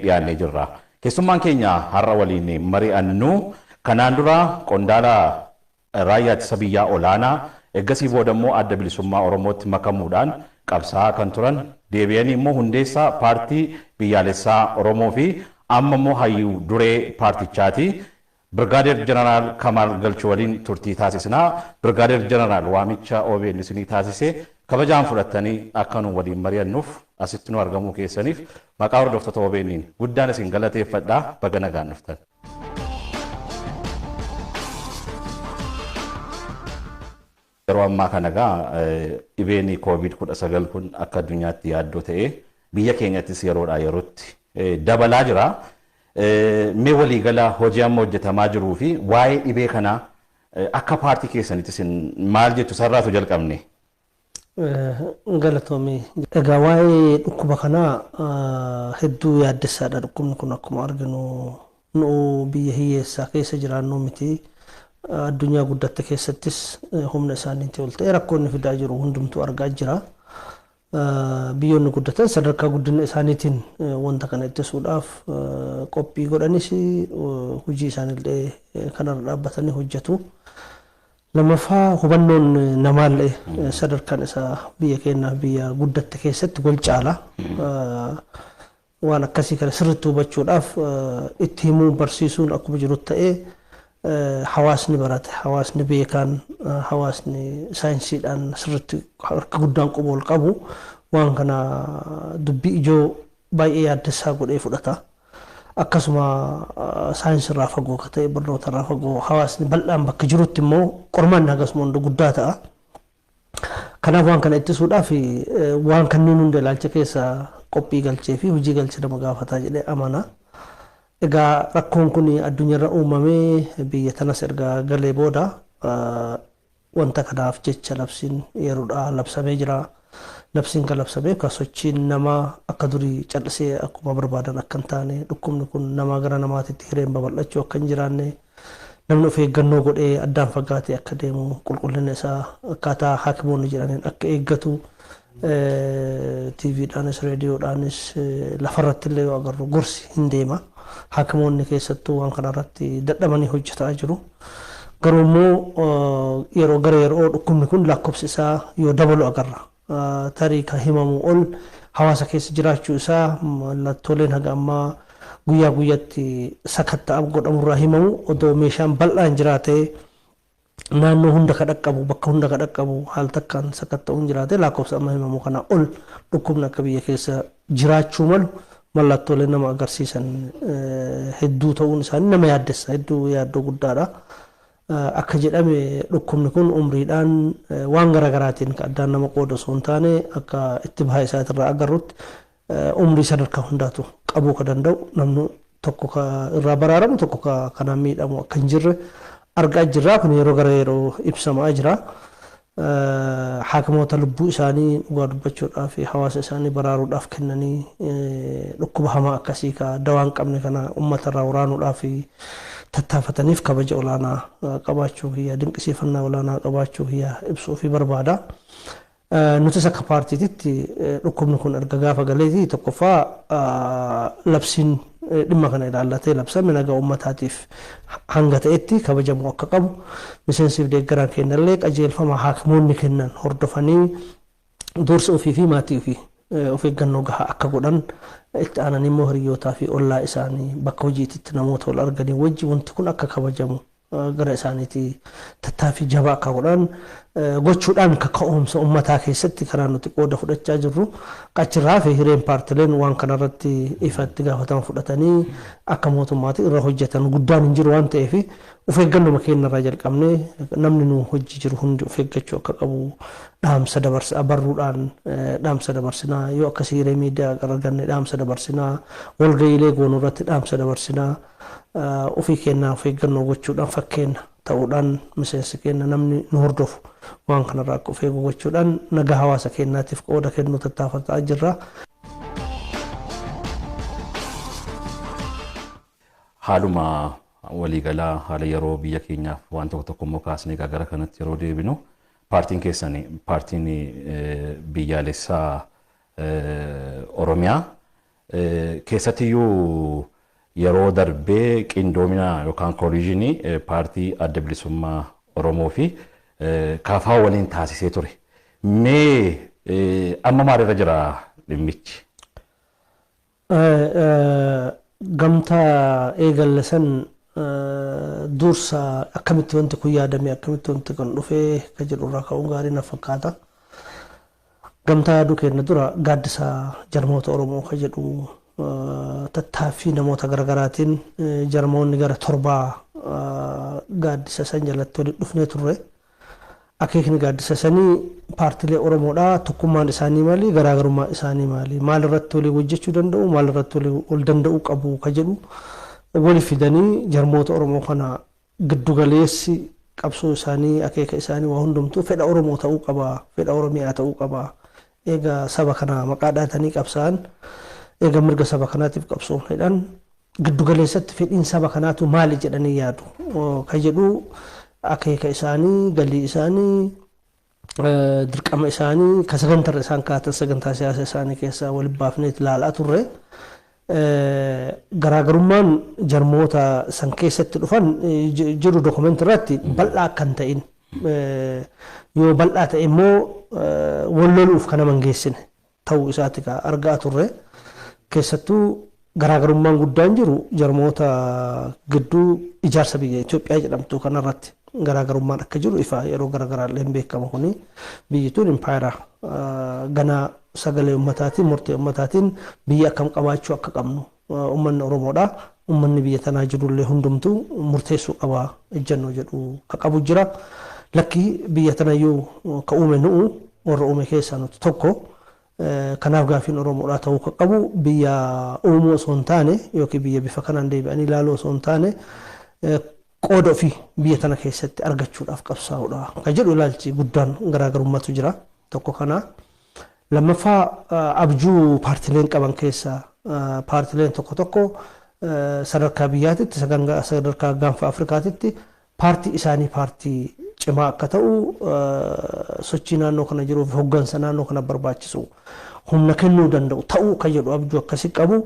Dhiyaannee jirra. Keessummaan keenya har'a waliin mari'annu kanaan dura qondaala raayyaa ittisa biyyaa olaanaa, eeggasii booda immoo Adda Bilisummaa Oromootti makamuudhaan qabsaa'aa kan turan, deebi'anii immoo hundeessaa Paartii Biyyaalessaa Oromoo fi amma immoo hayyuu duree paartichaati. Birgaadeer Jeneraal Kamaal Galchuu waliin turtii taasisnaa. Birgaadeer Jeneraal, waamicha OBN isinii taasisee kabajaan fudhattanii akka nu waliin mari'annuuf asitti nu argamuu keessaniif maqaa hordoftoota OBN'n guddaan isin galateeffadhaa. Baga nagaan dhuftan. Yeroo ammaa kana egaa dhibeen COVID-19 kun akka addunyaatti yaaddoo ta'ee biyya keenyattis yeroodhaa yerootti dabalaa jira. Mee waliigala hojii amma hojjetamaa jiruu fi waa'ee dhibee kanaa akka paartii keessanitti isin maal jettu sarraatu jalqabne? Galatoomii. Egaa waa'ee dhukkuba kanaa hedduu yaaddessaadha. Dhukkubni kun akkuma arginu nu biyya hiyyeessaa keessa jiraannu miti. Addunyaa guddatte keessattis humna isaaniitti ol ta'e rakkoo inni fidaa jiru hundumtuu argaa jira. Biyyoonni guddatan sadarkaa guddina isaaniitiin wanta kana ittisuudhaaf qophii godhanis hojii isaaniillee kanarra dhaabbatanii hojjetu. Lammaffaa, hubannoon namaallee sadarkaan isaa biyya keenyaaf biyya guddatte keessatti wal caala. Waan akkasii kana sirriitti hubachuudhaaf itti himuu, barsiisuun akkuma jiru ta'ee, hawaasni barate, hawaasni beekaan, hawaasni saayinsiidhaan sirriitti harka guddaan quba ol qabu waan kana dubbii ijoo baay'ee yaaddessaa godhee fudhata. Akkasuma saayinsirraa fagoo akka ta'e, barnootarraa fagoo hawaasni bal'aan bakka jirutti immoo qormaanni akkasuma hunda guddaa ta'a. Kanaaf waan kana ittisuudhaaf waan kanneen hunda ilaalcha keessa qophii galchee fi hojii galchee nama gaafataa jedhee amana. Egaa rakkoon kun addunyaarra uumamee biyya tanas erga galee booda wanta kanaaf jecha labsiin yeroodhaa labsamee jira. Labsiin kan labsamee kan sochiin namaa akka durii callisee akkuma barbaadan akka hin taane, dhukkubni kun namaa gara namaatitti hireen babal'achuu akka hin jiraanne, namni of eeggannoo godhee addaan fagaatee akka deemu, qulqullina isaa akkaataa haakimoonni jedhaniin akka eeggatu, TVdhaanis reediyoodhaanis lafarratti illee yoo agarru gorsi hin deema. Haakimoonni keessattuu waan kanarratti dadhabanii hojjetaa jiru. Garuu immoo yeroo gara yeroo dhukkubni kun lakkoofsi isaa yoo dabalu agarra. Tarii kan himamu ol hawaasa keessa jiraachuu isaa mallattooleen haga ammaa guyyaa guyyaatti sakatta'a godhamurraa himamu, odoo meeshaan bal'aan jiraatee naannoo hunda ka dhaqqabu, bakka hunda ka dhaqqabu, haal takkaan sakatta'uun jiraate, lakkoofsa amma himamu kana ol dhukkubni akka biyya keessa jiraachuu malu mallattooleen nama agarsiisan hedduu ta'uun isaanii nama yaaddessa, hedduu yaaddoo guddaadha. Akka jedhame dhukkubni kun umriidhaan waan garaagaraatiin kan addaan nama qoodu osoo hin taane, akka itti baha isaatirraa agarrutti umrii sadarkaa hundaatu qabuu ka danda'u, namni tokko ka irraa baraaramu, tokko ka kanaan miidhamu akka hin jirre argaa jirra. Kun yeroo gara yeroo ibsamaa jira. Haakimoota lubbuu isaanii dhugaa dubbachuudhaaf hawaasa isaanii baraaruudhaaf kennanii dhukkuba hamaa akkasii ka dawaa hin qabne kana uummatarraa waraanuudhaaf tattaafataniif kabaja olaanaa qabaachuu kiyya, dinqisiifannaa olaanaa qabaachuu kiyya ibsuu fi barbaada. Nutis akka paartiititti dhukkubni kun erga gaafa galeeti tokkoffaa labsiin dhimma kana ilaallatee labsame nagaa uummataatiif hanga ta'etti kabajamuu akka qabu, miseensiif deeggaraan kennallee qajeelfama haakimoonni kennan hordofanii dursa ofii fi maatii ofii of eeggannoo gahaa akka godhan, itti aananii immoo hiriyootaa fi ollaa isaanii bakka hojiititti namoota wal arganii wajji wanti kun akka kabajamu gara isaaniitti tattaaffii jabaa akka godhan gochuudhaan kaka'umsa uummataa keessatti karaa nuti qooda fudhachaa jirru. Achirraa fi hireen paartileen waan kanarratti ifatti gaafatama fudhatanii akka mootummaatti irra hojjetan guddaan hin jiru waan ta'eef, of eeggannuma keenyarraa jalqabnee namni nu hojii jiru hundi of eeggachuu akka qabu dhaamsa dabarsa, barruudhaan dhaamsa dabarsinaa, yoo akkasii hiree miidiyaa arganne dhaamsa dabarsinaa, walga'iilee goonuu irratti dhaamsa dabarsinaa, ofii keenyaa of eeggannoo gochuudhaan fakkeenya ta'uudhaan miseensi keenya, namni nu hordofu waan kanarraa akka of eegu gochuudhaan nagaa hawaasa keenyaatiif qooda kennuu tattaafataa jirra. Haaluma waliigalaa haala yeroo biyya keenyaaf waan tokko tokko immoo kaasnee gara kanatti yeroo deebinu, paartiin keessan, Paartiin Biyyaalessaa Oromiyaa, Keessattiyyuu yeroo darbee qindoomina yookaan kooliijinii paartii Adda Bilisummaa Oromoo fi KFO waliin taasisee ture. Mee amma maalirra jira dhimmichi? Gamtaa eegalle san dursa akkamitti wanti kun yaadame, akkamitti wanti kun dhufee ka jedhu irraa ka'uun gaarii na fakkaata. Gamtaa yaaduu keenya dura gaaddisa jarmoota Oromoo ka jedhu tattaaffii namoota garaagaraatiin jarmoonni gara 7 gaaddisa san jalatti walitti dhufnee turre. Akeekni gaaddisa sanii paartilee Oromoodhaa tokkummaan isaanii maali, garaagarummaan isaanii maali, maal irratti walii hojjechuu danda'u, maal irratti walii wal danda'uu qabu ka jedhu wali fidanii jarmoota Oromoo kana giddugaleessi qabsoo isaanii, akeeka isaanii waa hundumtuu fedha Oromoo ta'uu qaba, fedha Oromiyaa ta'uu qaba. Eega saba kana maqaa dhaatanii qabsaa'an, eega mirga saba kanaatiif qabsoon jedhan, giddugaleessatti fedhiin saba kanaatu maali jedhanii yaadu ka jedhu akeeka isaanii, galii isaanii, dirqama isaanii ka sagantarra isaan kaatan sagantaa siyaasa isaanii keessaa waliin baafnee ilaalaa turre. Garaagarummaan jarmoota san keessatti dhufan jiru dokumentii irratti bal'aa akka hin ta'in, yoo bal'aa ta'e immoo wal loluuf kan nama hin geessine ta'uu isaati ka argaa turre. Keessattuu garaagarummaan guddaan jiru jarmoota gidduu ijaarsa biyya Itoophiyaa jedhamtu kanarratti garaagarummaan akka jiru ifa yeroo garaagaraallee hin beekamu. Kuni biyyi tun impaayera ganaa sagalee ummataatiin, murtee ummataatiin biyya akkam qabaachuu akka qabnu ummanni Oromoodha. Ummanni biyya tanaa jirullee hundumtuu murteessuu qaba ejjennoo jedhu ka qabu jira. Lakki, biyya tanayyuu ka uume nu'u, warra uume keessaa nuti tokko. Kanaaf gaafiin Oromoodhaa ta'uu ka qabu biyya uumuu osoo hin taane yookiin biyya bifa kanaan deebi'anii ilaaluu osoo hin taane qooda ofii biyya tana keessatti argachuudhaaf qabsaa'uudha ka jedhu ilaalchi guddaan garaagarummaatu jira. Tokko kana. Lammaffaa, abjuu paartileen qaban keessaa paartileen tokko tokko sadarkaa biyyaatitti, sadarkaa gaanfa Afrikaatitti paartii isaanii paartii cimaa akka ta'u, sochii naannoo kana jiruu fi hoggansa naannoo kana barbaachisu humna kennuu danda'u ta'uu kan jedhu abjuu akkasii qabu.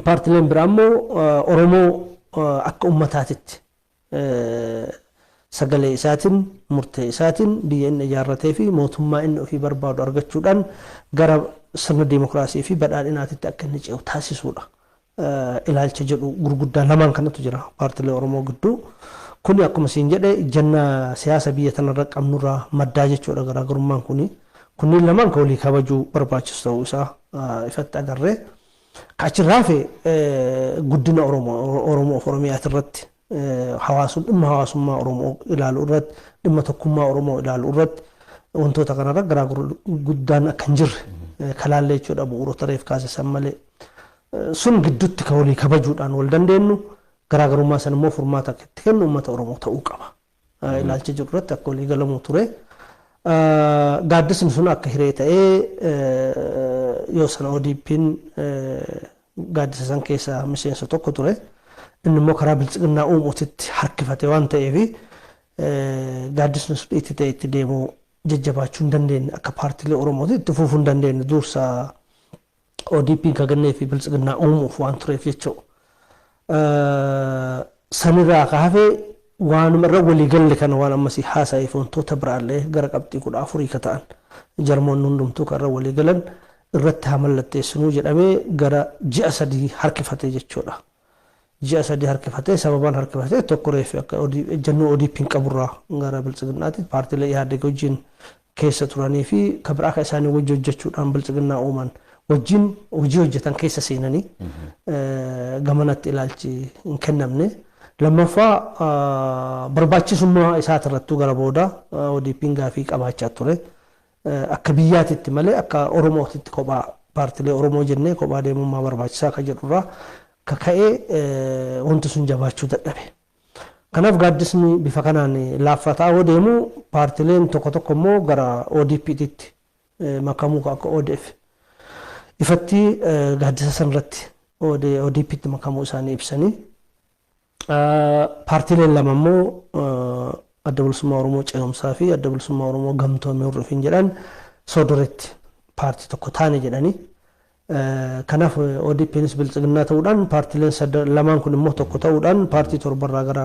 Paartileen biraa immoo Oromoo akka ummataatitti sagalee isaatiin, murtee isaatiin biyya inni ijaarratee fi mootummaa inni ofii barbaadu argachuudhaan gara sirna diimokiraasii fi badhaadhinaatitti akka inni ce'u taasisuudha. Ilaalcha jedhu gurguddaa lamaan kanatu jira paartilee Oromoo gidduu. Kuni akkuma siin jedhe ejjennaa siyaasa biyya tanarra qabnurraa maddaa jechuudha garaagarummaan kuni. Kunniin lamaan kan walii kabajuu barbaachisu ta'uu isaa ifatti agarree. Ka achirraa hafe guddina Oromoo fi Oromiyaati irratti, hawaasum dhimma hawaasummaa Oromoo ilaaluu irratti, dhimma tokkummaa Oromoo ilaaluu irratti wantoota kanarra garaagarummaa guddaan akka hin jirre kalaallee jechuudha bu'uurota reef kaasisan malee. Sun gidduutti kan walii kabajuudhaan wal dandeenyu, garaagarummaa san immoo furmaata akka itti kennu uummata Oromoo ta'uu qaba. Ilaalcha jiru irratti akka walii galamuu ture. Gaaddisni sun akka hiree ta'ee yoo sana ODP'n gaaddisa san keessa miseensa tokko ture. Inni immoo karaa biltsiginnaa uumuutitti harkifate waan ta'eef gaaddisni sun itti ta'e itti deemuu jajjabaachuu hin dandeenye, akka paartiilee Oromootti itti fufuu hin dandeenye, dursa ODP'n kagannee fi biltsiginnaa uumuuf waan tureef jechuudha. Sanirraa ka hafe waanuma irra walii galle kana waan ammasii haasa'eef wantoota biraallee gara qabxii 14 ka ta'an jarmoonni hundumtuu kan irra walii galan irratti haa mallatteessinuu jedhamee gara ji'a 3 harkifate jechuudha. Ji'a 3 harkifatee, sababaan harkifatee tokko reefi akka ejjennoo ODP'n qaburraa gara biltsiginnaatti paartiilee Ihaadeg wajjin keessa turanii fi kan biraa kan isaanii wajji hojjechuudhaan biltsiginnaa uuman wajjin hojii hojjetan keessa seenanii gamanatti ilaalchi hin kennamne. Lammaffaa, barbaachisummaa isaatirrattuu gara booda ODP'n gaafii qabaachaa ture. Akka biyyaatitti malee akka Oromootitti kophaa paartiilee Oromoo jennee kophaa deemummaa barbaachisaa kan jedhurraa kaka'ee wanti sun jabaachuu dadhabe. Kanaaf gaaddisni bifa kanaan laaffataa yoo deemu paartiileen tokko tokko immoo gara ODP'titti makamuu akka ODF ifatti gaaddisa sanarratti ODP'tti makamuu isaanii ibsanii, paartiileen lama immoo Adda Bilisummaa Oromoo Ce'umsaa fi Adda Bilisummaa Oromoo Gamtoomee Hurrufiin jedhan Soodoretti paartii tokko taane jedhanii. Kanaaf ODPnis biltsiginnaa ta'uudhaan, paartiileen lamaan kun immoo tokko ta'uudhaan, paartii torbarraa gara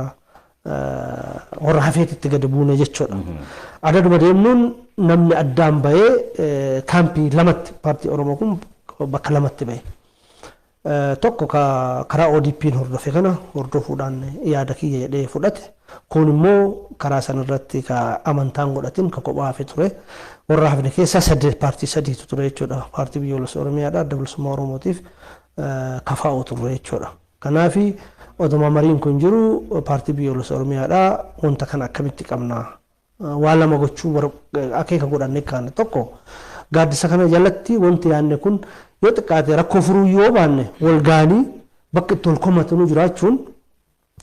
warra hafeetitti gadi buune jechuudha. Adaduma deemnuun namni addaan bahee kaampii lamatti, paartii Oromoo kun bakka lamatti bahe. Tokko karaa ODP'n hordofe kana hordofuudhaan yaada kiyya jedhee fudhate. Kun immoo karaa sanarratti ka amantaan godhatin ka kophaa hafe ture. Warra hafne keessaa saddeet, paartii sadiitu ture jechuudha. Paartii Biyyoolessa Oromiyaadha, Adda Bilisummaa Oromootiif KFO turre jechuudha. Kanaafi oduma mariin kun jiru paartii Biyyoolessa Oromiyaadha wanta kana akkamitti qabna, waa lama gochuu akeeka godhannee kaane. Tokko, gaaddisa kana jalatti wanti yaadne kun yoo xiqqaate rakkoo furuu yoo baanne, wal gaanii bakka itti wal komatanu jiraachuun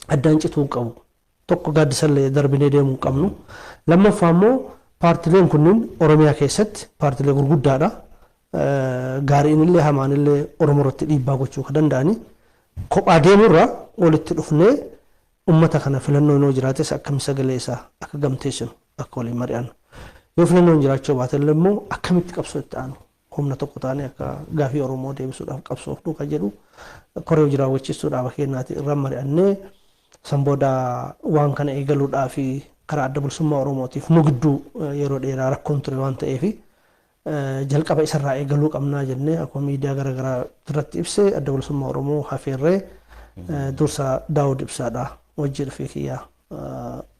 addaan cituu hin qabu. Tokko, gaaddisallee darbinee deemuu hin qabnu. Lammaffaa immoo paartileen kunniin Oromiyaa keessatti paartilee gurguddaadha. Gaariin illee hamaan illee Oromoo irratti dhiibbaa gochuu kan danda'ani. Kophaa deemurra walitti dhufnee uummata kana filannoon yoo jiraates akkami sagalee isaa akka gamteessinu akka waliin mari'annu. Yoo filannoon jiraachuu baate illee immoo akkamitti qabsoo itti aanu humna tokko taanee akka gaafii Oromoo deebisuudhaaf qabsoofnu kan jedhu koree hojii raawwachiistuu dhaaba keenyaati irra mari'annee, san booda waan kana eegaluudhaa fi karaa Adda Bilisummaa Oromootiif nu gidduu yeroo dheeraa rakkoon ture waan ta'eef, jalqaba isarraa eegaluu qabnaa jennee akkuma miidiyaa garaagaraa irratti ibsee, Adda Bilisummaa Oromoo hafeerree dursa Daawud Ibsaadha wajji dhufee kiyyaa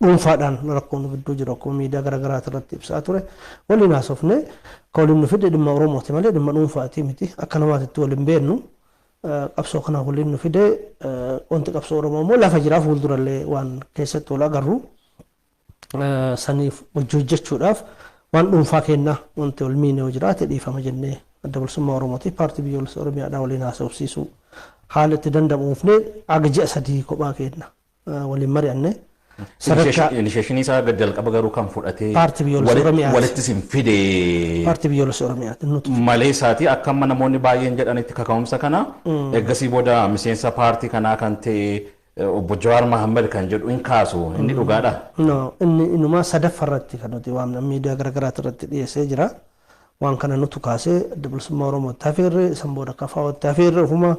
dhuunfaadhaan rakkoo nu gidduu jiru akkuma miidiyaa garaagaraa irratti ibsaa ture waliin haasofne. Ka waliin nu fide dhimma Oromooti malee dhimma dhuunfaati miti. Akka namaatitti waliin beennu, qabsoo kana waliin nu fide. Wanti qabsoo Oromoo immoo lafa jiraa, fuuldurallee waan keessatti wal agarru saniif hojii hojjechuudhaaf waan dhuunfaa kennaa wanti wal miine yoo jiraate dhiifama jennee Adda Bilisummaa Oromootiif paartii Biyyoolessa Oromiyaadhaa waliin haasofsiisuu haala itti danda'amuufne aga ji'a 3 kophaa kenna waliin mari'anne. Inisheeshinii isaa jalqaba garuu kan fudhatee Paartii Biyyoolessa Oromiyaati. Walitti isin fide. Paartii Biyyoolessa Oromiyaati nuti. Malee isaati akka amma namoonni baay'een jedhanitti kaka'umsa kana eeggasii booda miseensa paartii kanaa kan ta'e obbo Jawaar Mahammad kan jedhu hin kaasu, inni dhugaadha. No, inni inumaa sadaffaarratti kan nuti waamna, miidiyaa garaagaraati irratti dhiyeessee jira. Waan kana nutu kaasee Adda Bilisummaa Oromootti hafeerre, san booda KFOtti hafeerre. Ofuma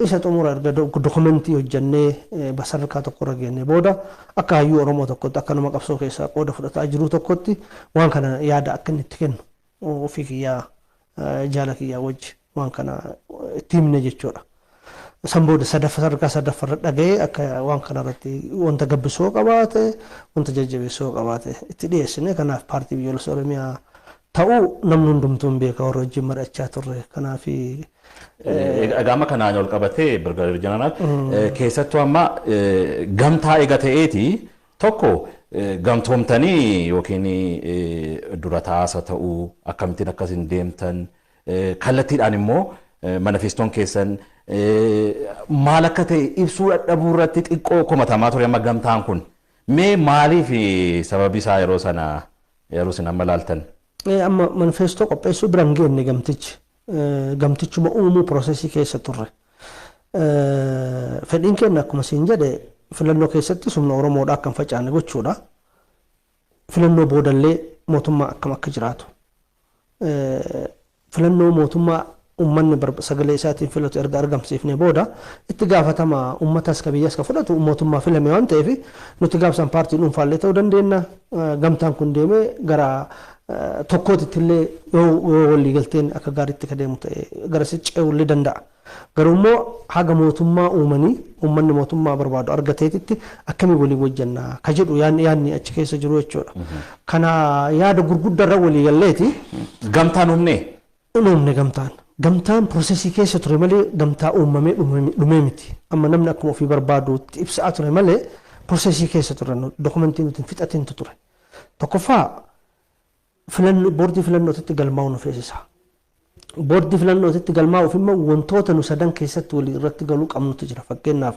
isa xumura erga dokumentii hojjannee sadarkaa tokko irra geenne booda, akka hayyuu Oromoo tokkotti, akka nama qabsoo keessaa qooda fudhataa jiru tokkotti, waan kana yaada akka inni itti kennu ofii kiyyaa jaala kiyyaa wajji waan kana itti himne jechuudha. San booda sadaffa, sadarkaa sadaffarra dhaga'ee, akka waan kana irratti wanta gabbisoo qabaate, wanta jajjabeessoo qabaate itti dhiyeessine. Kanaaf paartii Biyyoolessa Oromiyaa ta'uu namni hundumtuu hin beeka, warra wajjin mari'achaa turre. Kanaaf Egaa amma kanaan ol qabatee, Birgaadeer Jeneraal, keessattuu amma gamtaa eega ta'eeti tokko gamtoomtanii yookiin dura taasa ta'uu akkamittiin akkasin deemtan, kallattiidhaan immoo manifestoon keessan maal akka ta'e ibsuu dadhabuu irratti xiqqoo komatamaa ture. Amma gamtaan kun mee maaliif sababi isaa yeroo sana, yeroo isin amma laaltan? Amma manifestoo qopheessuu bira hin geenne gamtichi. Gamtichuma uumuu processii keessa turre. Fedhiin keenya akkuma siin jedhe filannoo keessatti humna Oromoodhaa akka hin facaane gochuudha. Filannoo boodallee mootummaa akkam akka jiraatu. Filannoo mootummaa uummanni sagalee isaatiin filatu erga argamsiifne booda, itti gaafatama uummatas ka biyyas ka fudhatu mootummaa filame waan ta'eef, nuti gaafsan paartii dhuunfaallee ta'uu dandeenya. Gamtaan kun deemee gara tokkootitti illee yoo walii galteen akka gaariitti ka deemu ta'e gara ce'uu danda'a. Garuu immoo haga mootummaa uumanii uummanni mootummaa barbaadu argateetitti akkamii walii wajjannaa ka jedhu yaadni achi keessa jiru jechuudha. Kana yaada gurguddaarra walii galleeti. Gamtaan uumne? Uumne gamtaan. Gamtaan processii keessa ture malee gamtaa uumamee dhumee miti. Amma namni akkuma ofii barbaadutti ibsaa ture malee processii keessa ture, dokumentii nuti fixatintu ture. Tokkoffaa, filannoo boordii filannootitti galmaa'uu nu feesisa. Boordii filannootitti galmaa'uuf immoo wantoota nu sadan keessatti walii irratti galuu qabnutu jira. Fakkeenyaaf,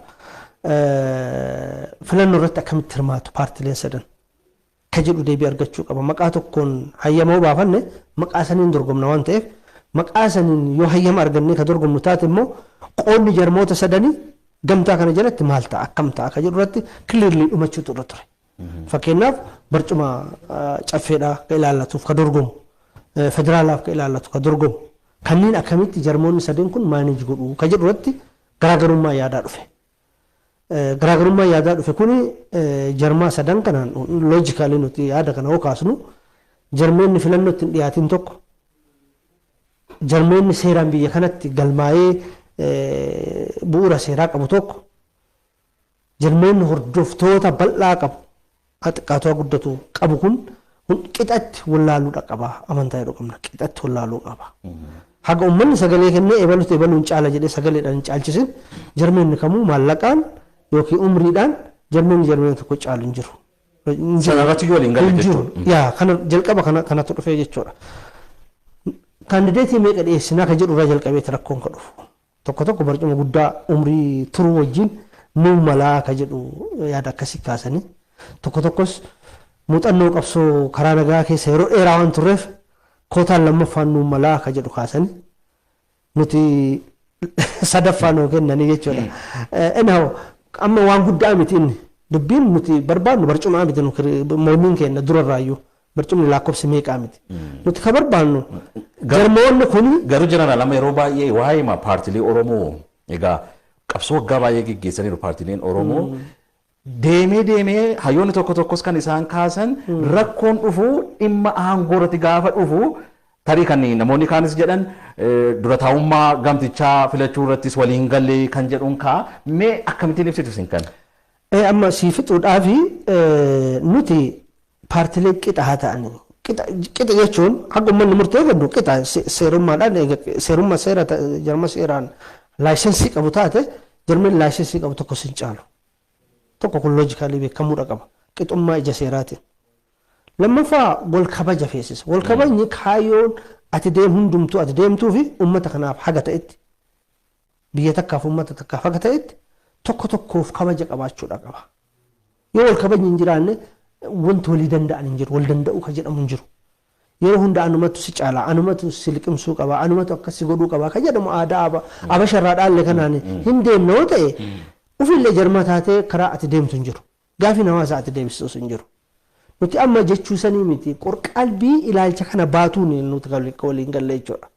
filannoo irratti akkamitti hirmaatu paartileen sadan ka jedhu deebii argachuu qaba. Maqaa tokkoon hayyama baafanne maqaa saniin dorgomna waan ta'eef, maqaa saniin yoo hayyama argannee ka dorgomnu taate immoo qoonni jarmoota sadanii gamtaa kana jalatti maal ta'a, akkam ta'a ka jedhu irratti clearly dhumachuutu irra ture. Fakkeenyaaf, barcuma caffeedhaa ka ilaallatuuf ka dorgomu, federaalaaf ka ilaallatu ka dorgomu, Kanneen akkamitti jarmoonni sadeen kun manage godhuu ka jedhu irratti garaagarummaa yaadaa dhufe. Garaagarummaa yaadaa dhufe kuni jarmaa sadan kanaan logically nuti yaada kana hoo kaasnu, jarmoonni filannoo ittiin dhiyaatiin tokko, jarmoonni seeraan biyya kanatti galmaa'ee bu'uura seeraa qabu tokko, jarmoonni hordoftoota bal'aa qabu, xiqqaatu guddatu qabu kun qixatti wallaaluudha qaba amantaa jedhu qabna, qixatti wallaaluu qaba. Haga uummanni sagalee kennee ebalutti ebaluun caala jedhee sagaleedhaan hin caalchisin, jarmeenni kamuu maallaqaan yookiin umriidhaan jarmeenni jarmeen tokko caalu hin jiru. Sanarratti yoo waliin galle jechuudha. Yaa, kana jalqaba kanatu dhufee jechuudha. Candidate meeqa dhiyeessinaa kan jedhu irraa jalqabeeti rakkoon ka dhufu. Tokko tokko barcuma guddaa umrii turuu wajjin nuu malaa ka jedhu yaada akkasii kaasanii. Tokko tokkos muuxannoo qabsoo karaa nagaa keessa yeroo dheeraa waan turreef kootaan lammaffaan nuu malaa ka jedhu kaasanii. Nuti sadaffaa nuu kennanii jechuudha. Anyhow, amma waan guddaa miti inni. Dubbiin nuti barbaadnu barcumaa miti, mormiin keenya durarraayyuu. Barcumni lakkoofsi meeqaa miti. Nuti ka barbaadnu jarmoonni kuni. Garuu jeneraal, amma yeroo baay'ee waa'ee paartiilee Oromoo, egaa qabsoo waggaa baay'ee geggeessaniiru paartiileen Oromoo. Deemee deemee hayyoonni tokko tokkos kan isaan kaasan, rakkoon dhufu dhimma aangoo irratti gaafa dhufu, tarii kan namoonni kaanis jedhan dura taa'ummaa gamtichaa filachuu irrattis waliin galee kan jedhuun ka'a. Mee akkamittiin ibsitu isin kana? Amma sii fixuudhaafi, nuti paartilee qixa haa ta'anii. Qixa jechuun haga uummanni murtee kennu qixa seerummaadhaan, seerummaa seera jarma seeraan license qabu taate, jarmeen license qabu tokko sin caalu. Tokko kun logically beekamuudha qaba. Qixummaa ija seeraatiin. Lammaffaa, wal kabaja feesisa. Wal kabajni kaayyoon ati deem hundumtuu ati deemtuu fi uummata kanaaf haga ta'etti, biyya takkaaf, uummata takkaaf haga ta'etti tokko tokkoof kabaja qabaachuudha qaba. Yoo wal kabajni hin jiraanne, wanti walii danda'an hin jiru, wal danda'uu ka jedhamu hin jiru. Yeroo hunda anumatu si caala, anumatu si liqimsuu qaba, anumatu akkas si godhuu qaba ka jedhamu aadaa abasharraa dhaalle kanaan hin deemne yoo ta'e, ufillee jarma taatee karaa ati deemtu hin jiru. Gaafiin hawaasaa ati deebistus hin jiru. Nuti amma jechuu sanii miti, qorqalbii ilaalcha kana baatuun nuti waliin galle jechuudha.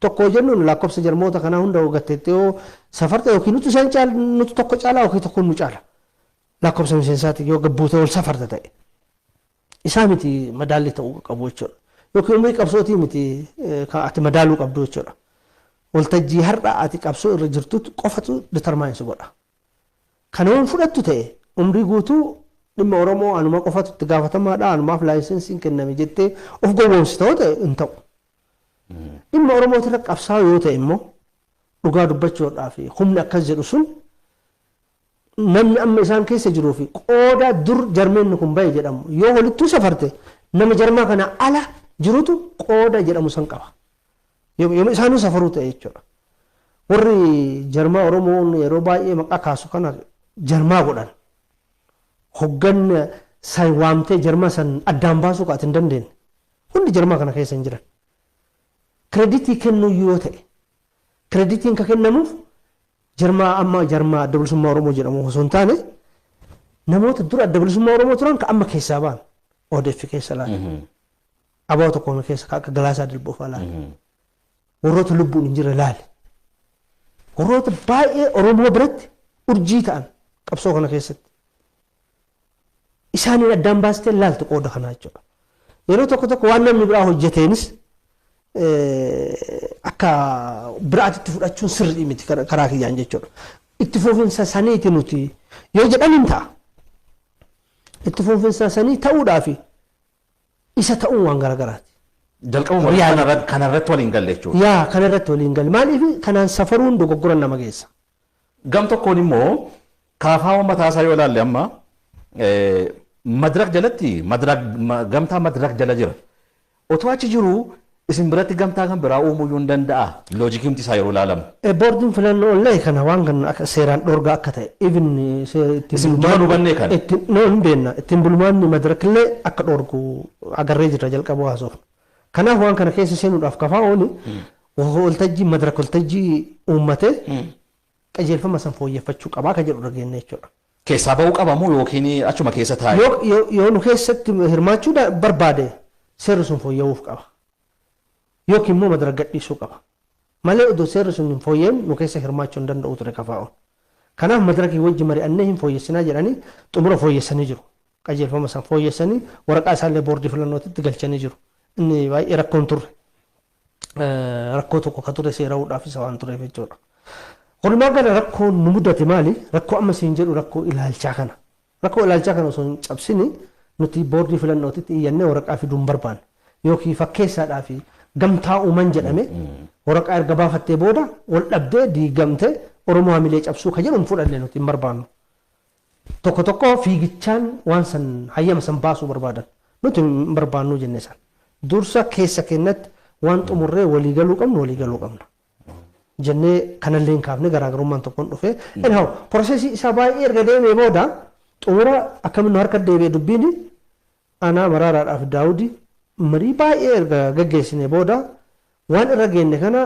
Tokko jennuun lakkoofsa jarmoota kanaa hunda gatteettee yoo safarta, yookiin nuti isaan caala, nuti tokko caalaa yookiin tokko nu caala. Lakkoofsa miseensaati yoo gabbuutee ol safarta ta'e. Isaa miti madaalli ta'uu qabu jechuudha. Yookiin umrii qabsootii miti kan ati madaaluu qabdu jechuudha. Waltajjii har'a ati qabsoo irra jirtutu qofatu determine godha. Kana waan fudhattu ta'e, umrii guutuu dhimma Oromoo anuma qofatu itti gaafatamaadha, anumaaf licensiin kenname jettee of gowwoomsita yoo ta'e, hin ta'u. Dhimma Oromoo irra qabsaa'u yoo ta'e immoo, dhugaa dubbachuudhaaf, humni akkas jedhu sun namni amma isaan keessa jiruu fi qooda dur jarmeenni kun bahe jedhamu yoo walittuu safarte, nama jarmaa kana ala jirutu qooda jedhamu san qaba. Yoo isaanuu safaruu ta'e jechuudha. Warri jarmaa Oromoon yeroo baay'ee maqaa kaasu kana jarmaa godhan. Hoggan san waamtee jarmaa san addaan baasuu kaa'at hin dandeenye. Hundi jarmaa kana keessa hin jiran. Credit kennuu yoo ta'e, creditiin ka kennamuuf jarmaa amma jarmaa Adda Bilisummaa Oromoo jedhamu osoo hin taane, namoota dura Adda Bilisummaa Oromoo turan ka amma keessaa ba'an ODF keessa laala. Abaa tokko keessa ka akka Galaasaa Dilboo fa'aa laala. Warroota lubbuun hin jirre laale. Warroota baay'ee Oromoo biratti urjii ta'an qabsoo kana keessatti. Isaaniin addaan baastee laaltu qooda kanaa jechuudha. Yeroo tokko tokko waan namni biraa hojjeteenis akka biraatitti fudhachuun sirrii miti karaa kiyyaan jechuudha. Itti fufinsa saniiti nuti yoo jedhan hin ta'a. Itti fufinsa sanii ta'uudhaafi isa ta'uun waan garagaraati. Jalqabuma kanarratti waliin galle jechuudha. Yaa, kanarratti waliin galle. Maaliif kanaan safaruun dogoggora nama geessa. Gam tokkoon immoo kaafaa mataa isaa yoo ilaalle, amma Madirak jalatti, gamtaa Madirak jala jira. Otoo achi jiru isin biratti gamtaa kan biraa uumuu hin danda'a. Logiciimti isaa yeroo ilaalamu. Boordiin filannoo illee kana waan kana akka seeraan dhorgaa akka ta'e even Isin dura hubannee kana. No, hin beekna, ittiin bulmaanni Madirak illee akka dhorgu agarree jirra jalqabu haasofnu. Kanaaf waan kana keessa seenuudhaaf kafaa ooni waltajjii Madirak waltajjii uummatee qajeelfama san fooyyeffachuu qabaa ka jedhu dhageenya jechuudha. Keessaa bahuu qabamu yookiin achuma keessa taa'e? Yoo nu keessatti hirmaachuu barbaade, seerri sun fooyya'uuf qaba. Yookiin immoo Madirak gadhiisuu qaba. Malee odoo seerri sun hin fooyyeen nu keessa hirmaachuu hin danda'u ture KFO'n. Kanaaf madirakii wajji mari'annee hin fooyyessinaa jedhanii xumura fooyyessanii jiru. Qajeelfama san fooyyessanii waraqaa isaallee boordii filannootitti galchanii jiru. Inni baay'ee rakkoon turre. Rakkoo tokko ka ture seerawuudhaaf isa waan tureef jechuudha. Walumaa gala rakkoon nu mudate maali? Rakkoo amma siin jedhu rakkoo ilaalchaa kana. Rakkoo ilaalchaa kana osoo hin cabsini nuti boordii filannootitti iyyannee waraqaa fiduu hin barbaanne. Yookiin fakkeessaadhaa fi gamtaa uuman jedhame waraqaa erga baafattee booda wal dhabdee diigamtee Oromoo hamilee cabsuu ka jedhu hin fudhanne nuti hin barbaannu. Tokko tokko fiigichaan waan san hayyama san baasuu barbaadan. Nuti hin barbaannu jenne san. Dursa keessa kennatti waan xumurree walii galuu qabnu walii galuu qabna. Jennee kanallee hin kaafne garaagarummaan tokkoon dhufee. Anyhow, processii isaa baay'ee erga deemee booda xumura akkamiin nu harka deebi'e dubbiin anaa Maraaraadhaaf Daawudi marii baay'ee erga gaggeessine booda waan irra geenne kana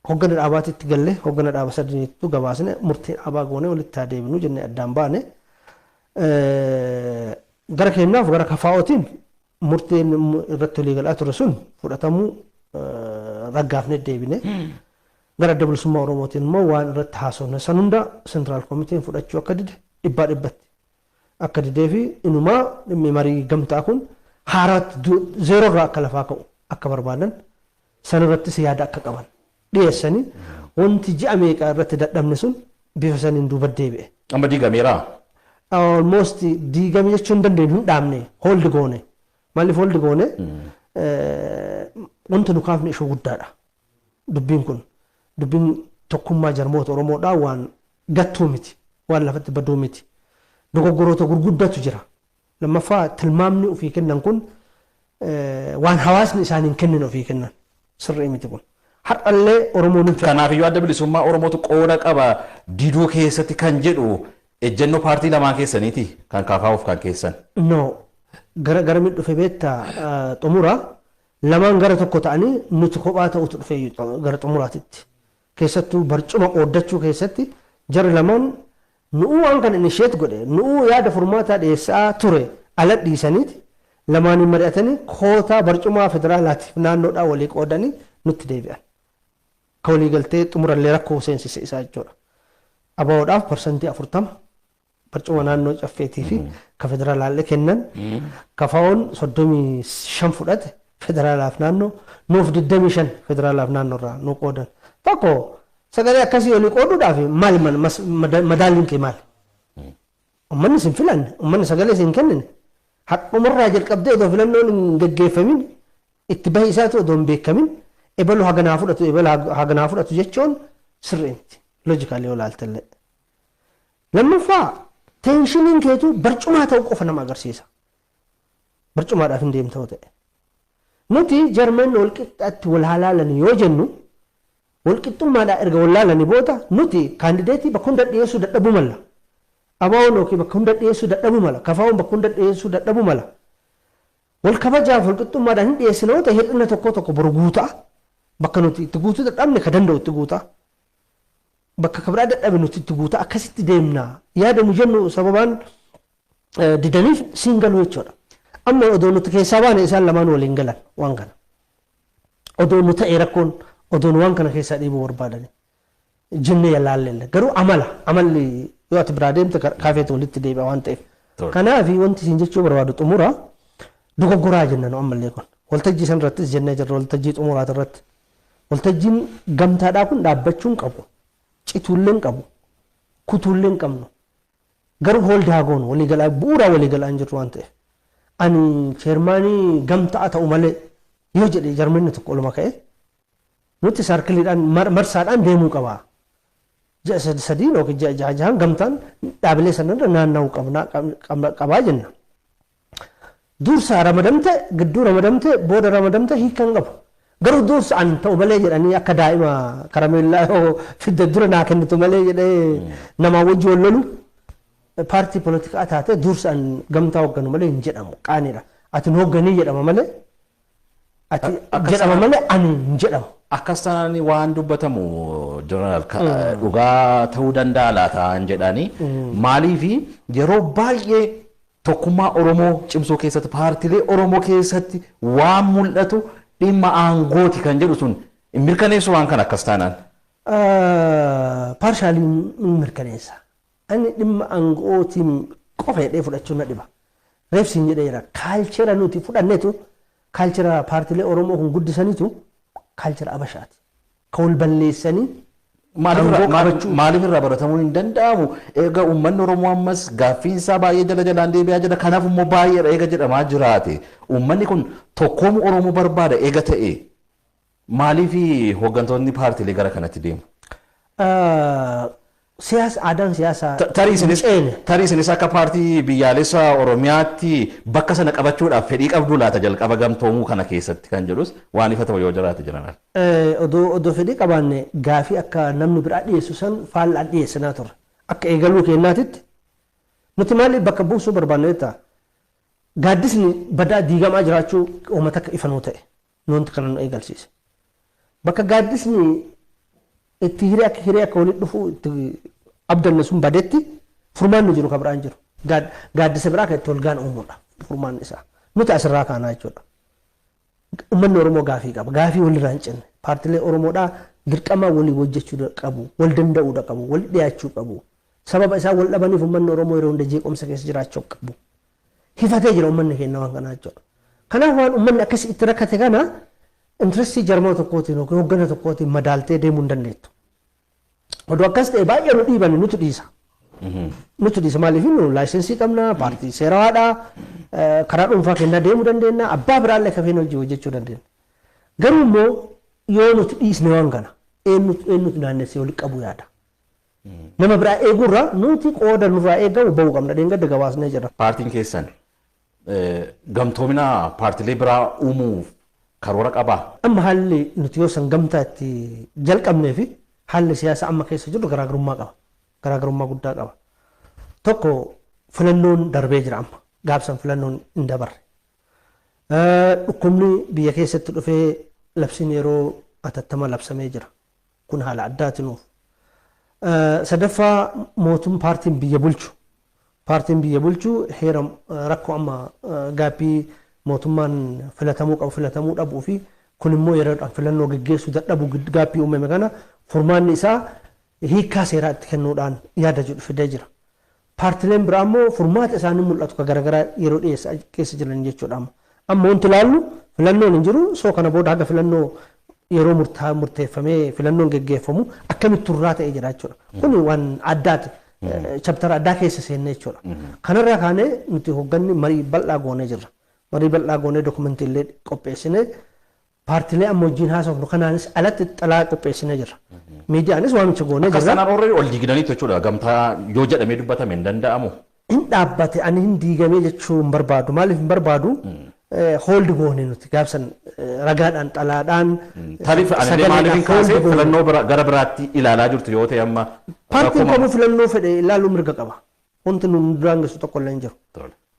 hoggana dhaabaatitti galle, hoggana dhaaba sadiniittu gabaasne, murtee dhaabaa goone walitti haa deebinu jennee addaan baane. Gara keenyaaf gara KFO'tiin murteen irratti walii galaa ture sun fudhatamuu raggaafne deebine. Gara Adda Bilisummaa Oromootiin immoo waan irratti haasofne san hunda central committeen fudhachuu akka dide, dhibbaa dhibbatti akka didee fi inumaa dhimmi marii gamtaa kun haaraatti zeeroo irraa akka lafaa ka'u akka barbaadan, san irrattis yaada akka qaban dhiyeessanii, wanti ji'a meeqaa irratti dadhabne sun bifa saniin duuba deebi'e. Amma diigameeraa? Almost diigame jechuu hin dandeenyu, hin dhaabne, hold goone. Maaliif hold goone? Wanti nu kaafne ishoo guddaadha. Dubbiin kun dubbiin tokkummaa jarmoota Oromoodhaa waan gattuu miti, waan lafatti baduu miti. Dogoggoroota gurguddatu jira. Lammaffaa, tilmaamni ofii kennan kun waan hawaasni isaaniin kennan ofii kennan sirrii miti kun. Har'allee Oromoon hin fedhu. Kanaafiyyuu Adda Bilisummaa Oromootu qooda qaba diduu keessatti kan jedhu ejjennoo paartii lamaan keessaniiti, kan KFO'f kan keessan. No, gara garamitti dhufe beektaa? Xumura lamaan gara tokko ta'anii nuti kophaa ta'utu dhufe gara xumuraatitti. Keessattuu barcuma qooddachuu keessatti jarri lamaan nu'uu waan kana initiate godhe, nu'uu yaada furmaataa dhiyeessaa ture ala dhiisaniiti lamaaniin mari'atanii kootaa barcumaa federaalaatiif naannoodhaa walii qoodanii nutti deebi'an. Ka waliigaltee xumurallee rakkoo seensise isaa jechuudha. ABO'dhaaf 40% barcuma naannoo caffeetii fi ka federaalaallee kennan. KFO'n 35 fudhate federaalaaf naannoo, nuuf 25 federaalaaf naannoo irraa nu qoodan. Tokko, sagalee akkasii olii qooduudhaaf maali madaalliin kee maali? Uummanni sin filanne, uummanni sagalee sin kennine. Hadhumarraa jalqabdee odoo filannoon hin gaggeeffamin, itti bahi isaatu odoo hin beekamin, ebalu haganaa fudhatu, ebalu haganaa fudhatu jechuun sirrii miti. Logically yoo ilaaltellee. Lammaffaa, tensioniin keetu barcumaa ta'uu qofa nama agarsiisa. Barcumaadhaaf hin deemta ta'e. Nuti jarman wal qixxaatti wal halaalan yoo jennu, walqixxummaadhaa erga wal laalanii booda nuti candidateii bakka hunda dhiyeessuu dadhabuu malla. ABO'n yookiin bakka hunda dhiyeessuu dadhabuu mala. KFO'n bakka hunda dhiyeessuu dadhabuu mala. Wal kabajaaf walqixxummaadhaan hin dhiyeessina yoo ta'e, hir'ina tokko tokko boru guutaa. Bakka nuti itti guutuu dadhabne ka danda'u itti guutaa. Bakka kabiraa dadhabe nuti itti guutaa, akkasitti deemna. Yaada nu jennu sababaan didaniif siin galu jechuudha. Amma odoo nuti keessaa baane isaan lamaan waliin galan waan kana. Odoo nu ta'e rakkoon odoo nu waan kana keessaa dhiibuu barbaadani. Jennee yallaalleelle. Garuu amala amalli yoo ati biraa deemte kaafeetu walitti deebi'a waan ta'eef. Kanaaf wanti isin jechuu barbaadu xumura dogoggoraa jenna nu ammallee kun. Waltajjii san irrattis jennee jirra, waltajjii xumuraati irratti. Waltajjiin gamtaadhaa kun dhaabbachuu hin qabu. Cituullee hin qabu. Kutuullee hin qabnu. Garuu hold haa goonu, waliigalaa bu'uuraa waliigalaa hin jirru waan ta'eef. Ani chairmanii gamtaa ta'u malee yoo jedhe jarmanni tokko oluma ka'e, nuti circleiidhaan marsaadhaan deemuu qaba. Ji'a sadii yookiin ji'a jaha jahaan gamtaan dhaabilee sanarra naanna'uu qabaa jenna. Dursa ramadamte, gidduu ramadamte, booda ramadamte hiika hin qabu. Garuu dursa an ta'u malee jedhanii akka daa'ima karameellaa yoo fidde dura naa kennitu malee jedhee namaa wajji wal lolu, paartii poolitikaa taate dursa an gamtaa hoogganu malee hin jedhamu, qaaniidha. Ati nu hoogganii jedhama malee, ati jedhama malee ani hin jedhamu. Akkas taanaan waan dubbatamu jeneraal dhugaa ta'uu danda'a laataan jedhanii, maaliifi yeroo baay'ee tokkummaa Oromoo cimsuu keessatti paartiilee Oromoo keessatti waan mul'atu dhimma aangooti kan jedhu sun Mirkaneessu waan kana akkas taanaan. Partially mirkaneessa. Ani dhimma aangootiin qofa jedhee fudhachuu na dhiba. Reefsiin jedheera culture nuti fudhannetu culture paartiilee Oromoo kun guddisaniitu culture Abashaati. Ka wal balleessanii Maaliif irraa baratamuu hin danda'amu? Egaa uummanni Oromoo ammas gaaffiin isaa baay'ee jala jalaan deebi'aa jira. Kanaaf immoo baay'eedha eega jedhamaa jiraate. Uummanni kun tokkoomu Oromoo barbaada eega ta'e maaliif hooggantoonni paartiilee gara kanatti deemu? Siyaasa aadaan siyaasaa Tarii isinis akka paartii biyyaalessa Oromiyaatti bakka sana qabachuudhaaf fedhii qabdu laata jalqaba gamtoomuu kana keessatti kan jedhus waan ifa ta'u yoo jiraate jiran. Odoo fedhii qabaanne gaafii akka namni biraa dhiyeessu san faallaan dhiyeessinaa turre. Akka eegaluu kennaatitti nuti maaliif bakka buusuu barbaanne jettaa? Gaaddisni badaa diigamaa jiraachuu uummata akka ifa nuu ta'e nuti kana nu eegalsiise. Bakka gaaddisni itti hiree akka walitti dhufu itti abdanne sun badetti furmaanni jiru kan biraan jiru. Gaaddisa biraa kan itti wal gaan uumuudha furmaanni isaa. Nuti asirraa kaanaa jechuudha. Uummanni Oromoo gaafii qaba. Gaafii walirraa hin cinne. Paartiilee Oromoodhaa dirqama walii hojjechuu qabu, wal danda'uu qabu, wal dhiyaachuu qabu. Sababa isaan wal dhabaniif uummanni Oromoo yeroo hunda jeequmsa keessa jiraachuu qabu. Hifatee jira uummanni keenya waan kanaa jechuudha. Kanaaf waan uummanni akkasii itti rakkate kana interest jarmoo tokkootiin yookiin hoggana tokkootiin madaaltee deemuu hin dandeettu. Oduu akkas ta'e baay'ee nu dhiiban nutu dhiisa. Nutu dhiisa maaliif nu license qabna paartii seerawaadha karaa dhuunfaa kennaa deemuu dandeenya abbaa biraallee kafeen hojii hojjechuu dandeenya. Garuu immoo yoo nuti dhiisne waan kana eenyutu naannessee walitti qabu yaada. Nama biraa eeguurraa nuti qooda nurraa eegamu bahuu qabna dheengadda gabaasnee jira. Paartiin keessan gamtoomina paartiilee biraa uumuuf karoora qabaa? Amma haalli nuti yoo san gamtaa itti jalqabnee fi haalli siyaasa amma keessa jirru garaagarummaa qaba. Garaagarummaa guddaa qaba. Tokko filannoon darbee jira amma. Gaabsan filannoon hin dabarre. Dhukkubni biyya keessatti dhufee labsiin yeroo atattama labsamee jira. Kun haala addaati nuuf. Sadaffaa mootum paartiin biyya bulchu. Paartiin biyya bulchu heera rakkoo amma gaaffii mootummaan filatamuu qabu filatamuu dhabuu fi kun immoo yeroodhaan filannoo geggeessuu dadhabuu gaaffii uumame kana furmaanni isaa hiikkaa seeraa itti kennuudhaan yaada jedhu fidee jira. Paartileen biraa immoo furmaata isaanii mul'atu kan garaagaraa yeroo dhiyeessaa keessa jiran jechuudha amma. Amma wanti ilaallu filannoon hin jiru soo kana booda haga filannoo yeroo murteeffamee filannoon geggeeffamu akkamitti turraa ta'ee jira jechuudha. Kun waan addaati. Chapter addaa keessa seenne jechuudha. Kanarraa kaanee nuti hoogganni marii bal'aa goonee jirra. Marii bal'aa goonee dokumentii illee qopheessinee paartiilee amma wajjin haasofnu kanaanis alatti xalaa qopheessinee jirra. Miidiyaanis waamicha goonee Akkas jirra. taanaan already ol diigdaniitu jechuudha. Gamtaa yoo jedhamee dubbatame hin danda'amu. Hin dhaabbate ani hin diigamee jechuu hin barbaadu. Maaliif hin barbaadu? Hold goone nuti gaafsan ragaadhaan xalaadhaan. Tarii ani maaliif hin kaasee filannoo gara biraatti ilaalaa jirtu yoo ta'e amma. Paartiin kamuu filannoo fedhe ilaaluu mirga qaba. Wanti nu daangessu tokko illee hin jiru.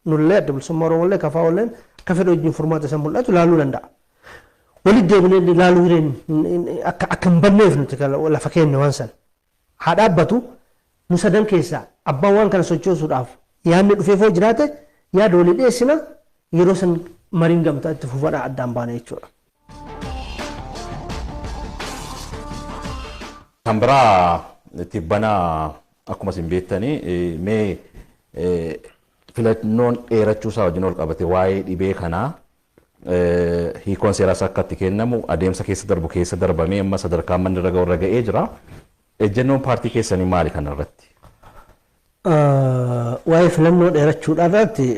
Nullee Adda Bilisummaa Oromoo illee KFO illee akka fedhe wajjin furmaata isa mul'atu ilaaluu danda'a. Walitti deebinee ilaaluu hireen akka hin banneef nuti lafa keenya waan sana. Haa dhaabbatu nu sadan keessaa abbaan waan kana sochoosuudhaaf yaadni dhufee foo jiraate yaada walii dhiyeessina yeroo san mariin gamtaa itti fufadhaa addaan baana jechuudha. Kan biraa tibbana akkuma isin beektanii mee filannoon dheerachuu isaa wajjin ol qabate waa'ee dhibee kanaa hiikoon seeraas akka itti kennamu adeemsa keessa darbu keessa darbamee amma sadarkaa manni irra ga'u irra ga'ee jira. Ejjennoon paartii keessanii maali kana irratti? Waa'ee filannoo dheerachuudhaa irratti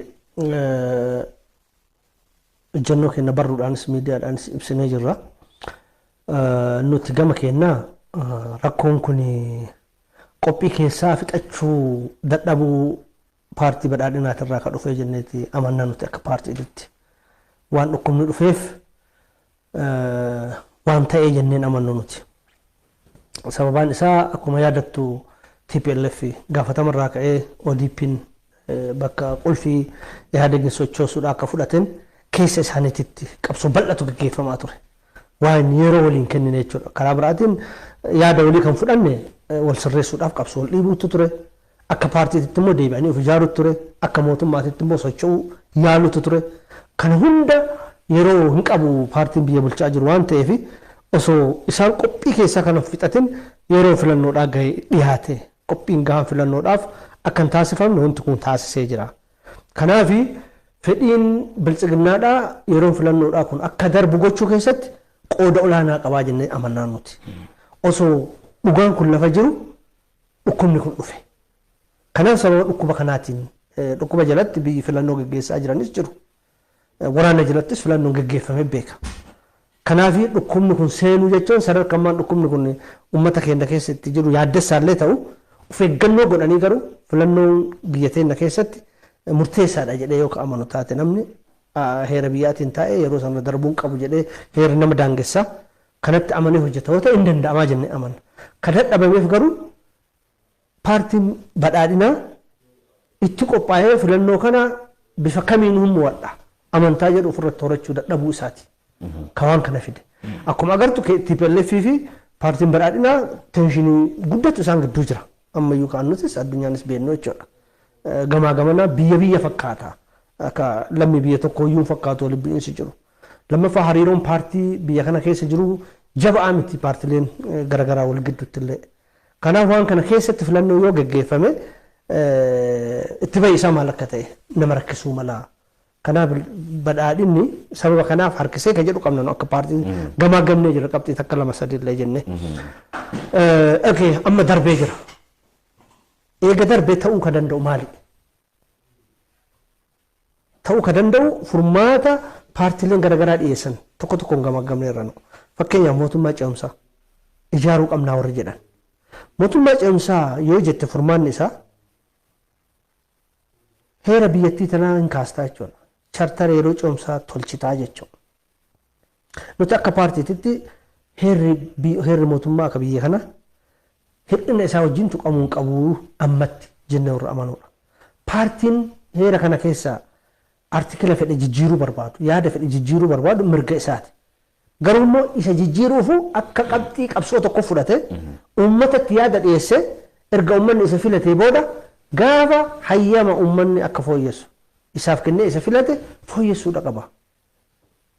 ejjennoo keenya barruudhaanis miidiyaadhaanis ibsinee jirra. Nuti gama keenyaa rakkoon kun qophii keessaa fixachuu dadhabuu paartii badhaadhinaatirraa kan dhufee jenneeti amannaa nuti akka paartiitti. Waan dhukkubni dhufeef waan ta'ee jenneen amannu nuti. Sababaan isaa akkuma yaadattu TPLF gaafatamarraa ka'ee ODP'n bakka qulfii Ihaadegin sochoosuudha akka fudhateen keessa isaaniititti qabsoo bal'atu gaggeeffamaa ture. Waan yeroo waliin kennine jechuudha. Karaa biraatiin yaada walii kan fudhanne wal sirreessuudhaaf qabsoo wal dhiibuutu ture. Akka paartiitti immoo deebi'anii of ijaaruutu ture. Akka mootummaatitti immoo socho'uu yaaluutu ture. Kana hunda yeroo hin qabu paartiin biyya bulchaa jiru waan ta'eef Osoo isaan qophii keessaa kana fixatin yeroo filannoodhaa gahee dhiyaate qophiin gahaan filannoodhaaf akka hin taasifamne wanti kun taasisee jira. Kanaaf fedhiin biltsiginnaadhaa yeroo filannoodhaa kun akka darbu gochuu keessatti qooda olaanaa qabaa jennee amannaa nuti. Osoo dhugaan kun lafa jiru dhukkubni kun dhufe. Kanaaf sababa dhukkuba kanaatiin dhukkuba jalatti biyyi filannoo geggeessaa jiranis jiru. Waraana jalattis filannoon geggeeffamee beeka. Kanaaf dhukkubni kun seenuu jechuun sadarkammaan dhukkubni kun uummata keenya keessatti jiru yaaddessaallee ta'u of eeggannoo godhanii garuu filannoon biyya teenya keessatti murteessaadha jedhee yoo amanu taate namni heera biyyaatiin taa'ee yeroo sana darbuun qabu jedhee heera nama daangessaa kanatti amanee hojjeta yoo ta'e hin danda'amaa jennee amanna. Kan dadhabameef garuu paartiin badhaadhinaa itti qophaa'ee filannoo kana bifa kamiin mo'adha amantaa jedhu ofirratti horachuu dadhabuu isaati. Ka waan kana fide. Akkuma agartu TPLF fi paartiin badhaadhinaa teenshinii guddatu isaan gidduu jira. Ammayyuu kan nutis addunyaanis beeknu jechuudha. Gamaa gamanaa biyya biyya fakkaata. Akka lammii biyya tokko iyyuu fakkaatu waliin bu'iinsi jiru. Lammaffaa hariiroon paartii biyya kana keessa jiru jaba'aa miti paartileen garaagaraa wal gidduutti illee. Kanaaf waan kana keessatti filannoo yoo geggeeffame itti bahi isaa maal akka ta'e nama rakkisuu mala. Kanaaf badhaadhinni sababa kanaaf harkisee kan jedhu qabna akka paartiin gamaa gamnee jira qabxii takka lama sadii illee jenne. Okay, amma darbee jira. Eega darbee ta'uu kan danda'u maali? Ta'uu kan danda'u furmaata paartileen garaagaraa dhiyeessan tokko tokkoon gamaa gamnee irra nu. Fakkeenyaaf mootummaa ce'umsaa ijaaruu qabnaa warri jedhan. Mootummaa ce'umsaa yoo jette furmaanni isaa heera biyyattii tanaa hin kaastaa jechuudha. Chartara yeroo ce'umsaa tolchitaa jechuudha. Nuti akka paartiititti heerri mootummaa akka biyya kana hir'ina isaa wajjin tuqamuu hin qabu ammatti jennee warra amanuudha. Paartiin heera kana keessaa artikila fedhe jijjiiruu barbaadu, yaada fedhe jijjiiruu barbaadu mirga isaati. Garuu immoo isa jijjiiruufu akka qabxii qabsoo tokko fudhate uummatatti yaada dhiyeesse erga uummanni isa filatee booda gaafa hayyama uummanni akka fooyyessu isaaf kennee isa filate fooyyessuudha qaba.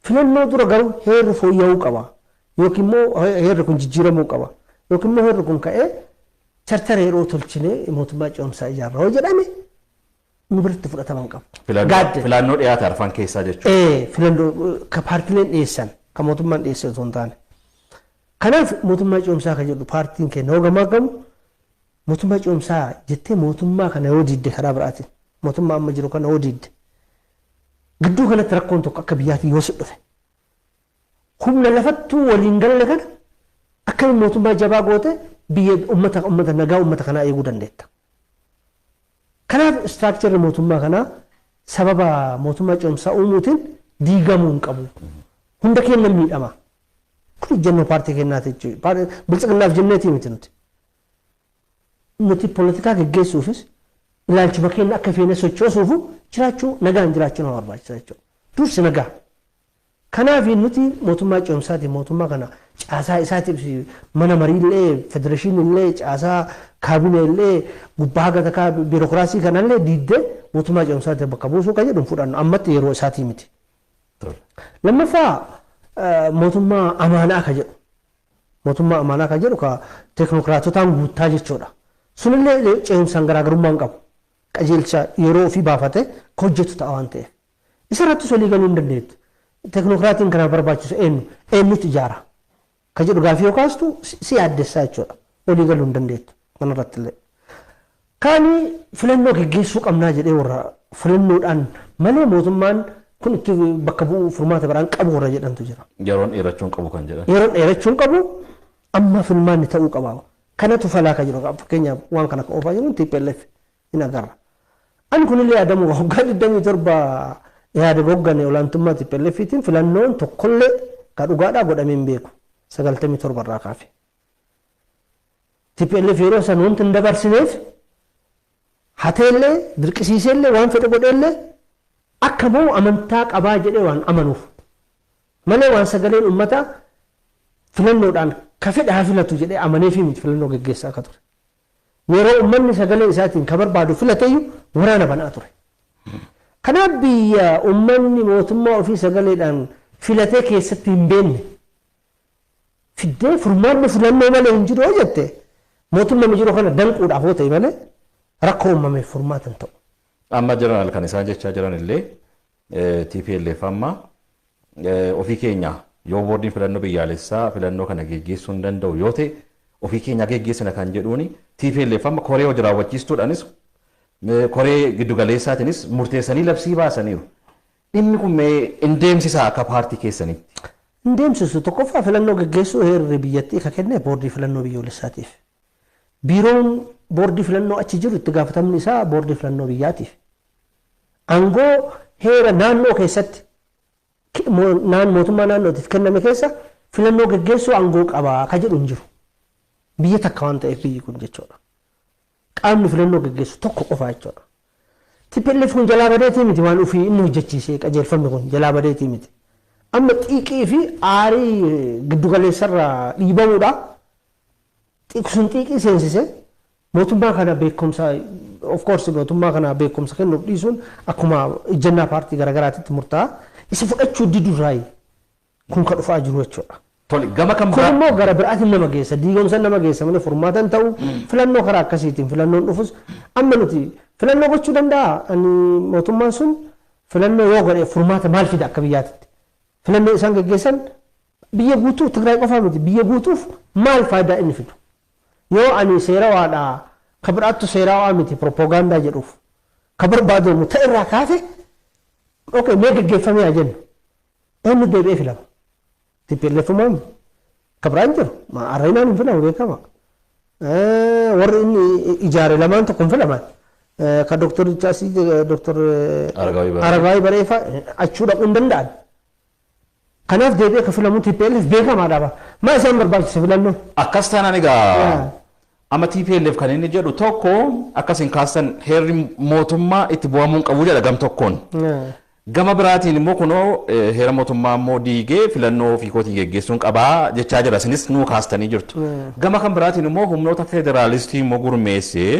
Filannoo dura garuu heerri fooyya'uu qaba yookiin immoo heerri kun jijjiiramuu qaba yookiin immoo heerri kun ka'ee chartara yeroo tolchinee mootummaa ce'umsaa ijaarra yoo jedhame nu biratti fudhatama hin qabu. Filannoo dhiyaate arfan keessaa jechuudha. Filannoo ka paartileen dhiyeessan ka mootummaan dhiyeesse osoo hin taane. Kanaaf mootummaa ce'umsaa kan jedhu paartiin keenya yoo gamaa gamu mootummaa ce'umsaa jettee mootummaa kana yoo diidde karaa biraatiin mootummaa amma jiru kana yoo diidde gidduu kanatti rakkoon tokko akka biyyaatti yoo si dhufe humna lafattuu waliin galle kana akkamiin mootummaa jabaa goote biyya uummata nagaa uummata kanaa eeguu dandeetta. Kanaaf istiraakcharri mootummaa kanaa sababa mootummaa ce'umsaa uumuutiin diigamuu hin qabu. Hunda keenya miidhama. Kun ejjennoo paartii keenyaati jechuudha. Biltsiginnaaf jenneetii miti nuti. Nuti poolitikaa geggeessuufis ilaalchuma keenya akka feene sochoosuufu jiraachuu nagaan jiraachuu nama barbaachisa jechuudha. Dursi nagaa. Kanaaf nuti mootummaa ce'umsaatiin mootummaa kana caasaa isaatiif mana mariillee federeeshiniillee caasaa kaabineellee gubbaa haga takkaa biirokiraasii kanallee diiddee mootummaa ce'umsaatiin bakka buusuu kan jedhu fudhannu ammatti yeroo isaatii miti. Lammaffaa mootummaa amaanaa ka jedhu mootummaa amaanaa ka jedhu ka teeknookiraatotaan guuttaa jechuudha. Sunillee ce'umsaan garaagarummaa hin qabu. Qajeelcha yeroo ofii baafate ka hojjetu ta'a waan ta'eef. Isarrattis walii galuu hin dandeettu. Teeknookiraatiin kanaaf barbaachisu eenyu eenyutu ijaara ka jedhu gaafii yoo kaastu si yaaddessaa jechuudha. Walii galuu hin dandeettu kanarratti illee. Kaani filannoo geggeessuu qabnaa jedhee warra filannoodhaan malee mootummaan kun itti bakka bu'uu furmaata biraan qabu warra jedhantu jira. Yeroon dheerachuu hin qabu kan jedhan. Yeroon dheerachuu hin qabu amma filmaanni ta'uu qaba. Kanatu falaa kan jiru fakkeenyaaf waan kana oofaa jiru TPLF hin agarra. Ani kunillee yaadamu waggaa 27 yaada hoggane olaantummaa TPLFtiin filannoon tokkollee ka dhugaadhaa godhamee hin beeku 97 irraa kaafe. TPLF yeroo san wanti hin dabarsineef hateellee dirqisiiseellee waan fedhe godheellee akka moo amantaa qabaa jedhee waan amanuuf malee waan sagaleen uummataa filannoodhaan ka fedhe haa filatu jedhee amanee fi miti filannoo geggeessaa akka ture. Yeroo uummanni sagalee isaatiin ka barbaadu filateyyuu waraana banaa ture. Kanaaf biyya uummanni mootummaa ofii sagaleedhaan filatee keessatti hin beekne Fiddee furmaanni filannoo malee hin jiru yoo jette, mootummaa jiru kana danquudhaaf yoo ta'e malee rakkoo uumameef furmaata hin ta'u. Amma jiran kan isaan jechaa jiran illee, TPLF amma ofii keenya yoo boordiin filannoo biyyaalessaa filannoo kana geggeessuu hin danda'u yoo ta'e, ofii keenya geggeessina kan jedhuuni, TPLF amma koree hojii raawwachiistuudhaanis koree giddugaleessaatiinis murteessanii labsii baasaniiru. Dhimmi kun mee hin deemsisaa akka paartii keessanitti? Hin deemsisu. Tokkoffaa, filannoo geggeessuu heerri biyyattii ka kenne boordii filannoo biyyoolessaatiif. Biiroon boordii filannoo achi jiru itti gaafatamni isaa boordii filannoo biyyaatiif. Aangoo heera naannoo keessatti mootummaa naannootiif kenname keessa filannoo geggeessuu aangoo qabaa ka jedhu hin jiru. Biyya takka waan ta'eef biyyi kun jechuudha. Qaamni filannoo geggeessu tokko qofa jechuudha. TPLF kun jalaa badeetii miti, waan ofii inni hojjechiisee qajeelfamni kun jalaa badeetii miti. Amma xiiqii fi aarii giddugaleessarraa dhiibamuudha. Sun xiiqii seensisee mootummaa kana beekumsa, of course mootummaa kana beekumsa kennuuf dhiisuun akkuma ijjannaa paartii garaagaraatitti murtaa'a. Isa fudhachuu didurraayi kun ka dhufaa jiru jechuudha. Tole, gama kan Kun immoo gara biraatiin nama geessa, diigomsa nama geessa malee furmaata hin ta'u. Filannoo karaa akkasiitiin filannoon dhufus, amma nuti filannoo gochuu danda'a. Ani mootummaan sun filannoo yoo godhe furmaata maal fida akka biyyaatitti? Filannoo isaan geggeessan biyya guutuu, Tigraay qofaa miti, biyya guutuuf maal faayidaa inni fidu? Yoo ani seerawaadha, ka biraattu seerawaa miti propoogaandaa jedhuuf ka barbaadamu ta'e irraa kaase, okay, mee geggeeffamee haa jennu. Eenyu deebi'ee filama? TPLF maami? Ka biraan jiru Areenaan hin filamu, beekama. Warri inni ijaare lamaan tokko hin filaman. Ka Doktor Chaasii, Doktor Aragaawii Bareefaa achuu dhaquu hin danda'an. Kanaaf deebi'ee ka filamu TPLF beekamaadha. Maa isaan barbaachise filannoo? Akkas taanaan egaa amma TPLF kan inni jedhu tokko akkasin kaasan heerri mootummaa itti bu'amuu hin qabu jedha gam tokkoon. Gama biraatiin immoo kunoo heera mootummaa immoo diigee filannoo ofii kootiin geggeessuun qabaa jechaa jira. Isinis nuu kaastanii jirtu. Gama kan biraatiin immoo humnoota federaalistii immoo gurmeessee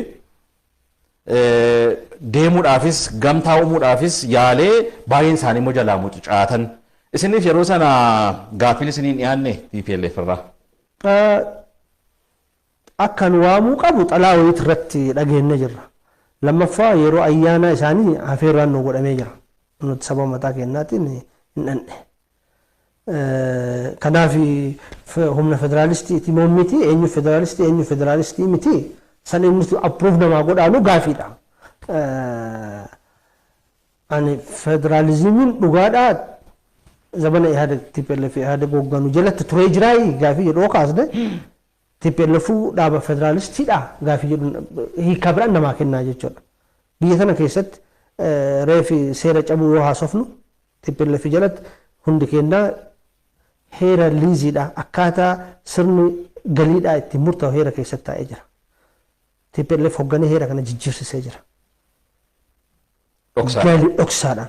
deemuudhaafis gamtaa uumuudhaafis yaalee baay'een isaanii immoo jalaa mucucaatan. Isiniif yeroo sana gaaffiin isiniin dhiyaanne TPLF irraa? Akkan waamuu qabu xalaa wayiit irratti dhageenye jirra. Lammaffaa, yeroo ayyaana isaanii afeerraan nu godhamee jira. Nuti saba mataa keenyaatiin hin dhandhe. Kanaaf humna federaalistii moo miti, eenyu federaalistii, eenyu federaalistii miti, san inni approve namaa godhaanu gaafiidha. Ani federaalizimiin dhugaadhaa zamana Ihaadeg, TPLF Ihaadeg hoogganu jalatti turee jiraayi gaafii jedhu kaasne, TPLF dhaaba federaalistiidha gaafii jedhu hiikaa biraan namaa kennaa jechuudha. Biyya kana keessatti reefi seera cabuu yoo haasofnu, TPLF jalatti hundi kennaa heera liiziidha, akkaataa sirni galiidhaa ittiin murtaa'u heera keessatti taa'ee jira. TPLF hoogganee heera kana jijjiirsisee jira. Galii dhoksaadhaan.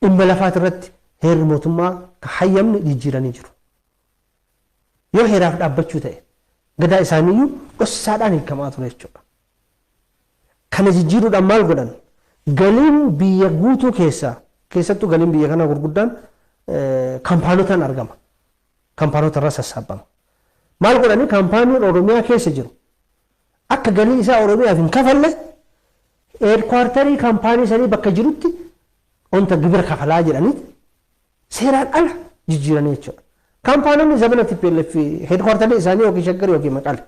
Dhimma lafaati irratti heerri mootummaa ka hayyamni jijjiiranii jiru. Yoo heeraaf dhaabbachuu ta'e gadaa isaaniiyyuu dhoksaadhaan hiikamaa ture jechuudha. Kana jijjiiruudhaan maal godhan? Galiin biyya guutuu keessaa, keessattuu galiin biyya kanaa gurguddaan kaampaanotaan argama. Kaampaanota irraa sassaabama. Maal godhanii? Kaampaaniin Oromiyaa keessa jiru akka galii isaa Oromiyaaf hin kafalle, headquarterii kaampaanii sanii bakka jirutti wanta gibira kafalaa jedhanii seeraan ala jijjiiranii jechuudha. Kaampaanonni zamana TPLF headquarterii isaanii yookiin Shaggar yookiin Maqale.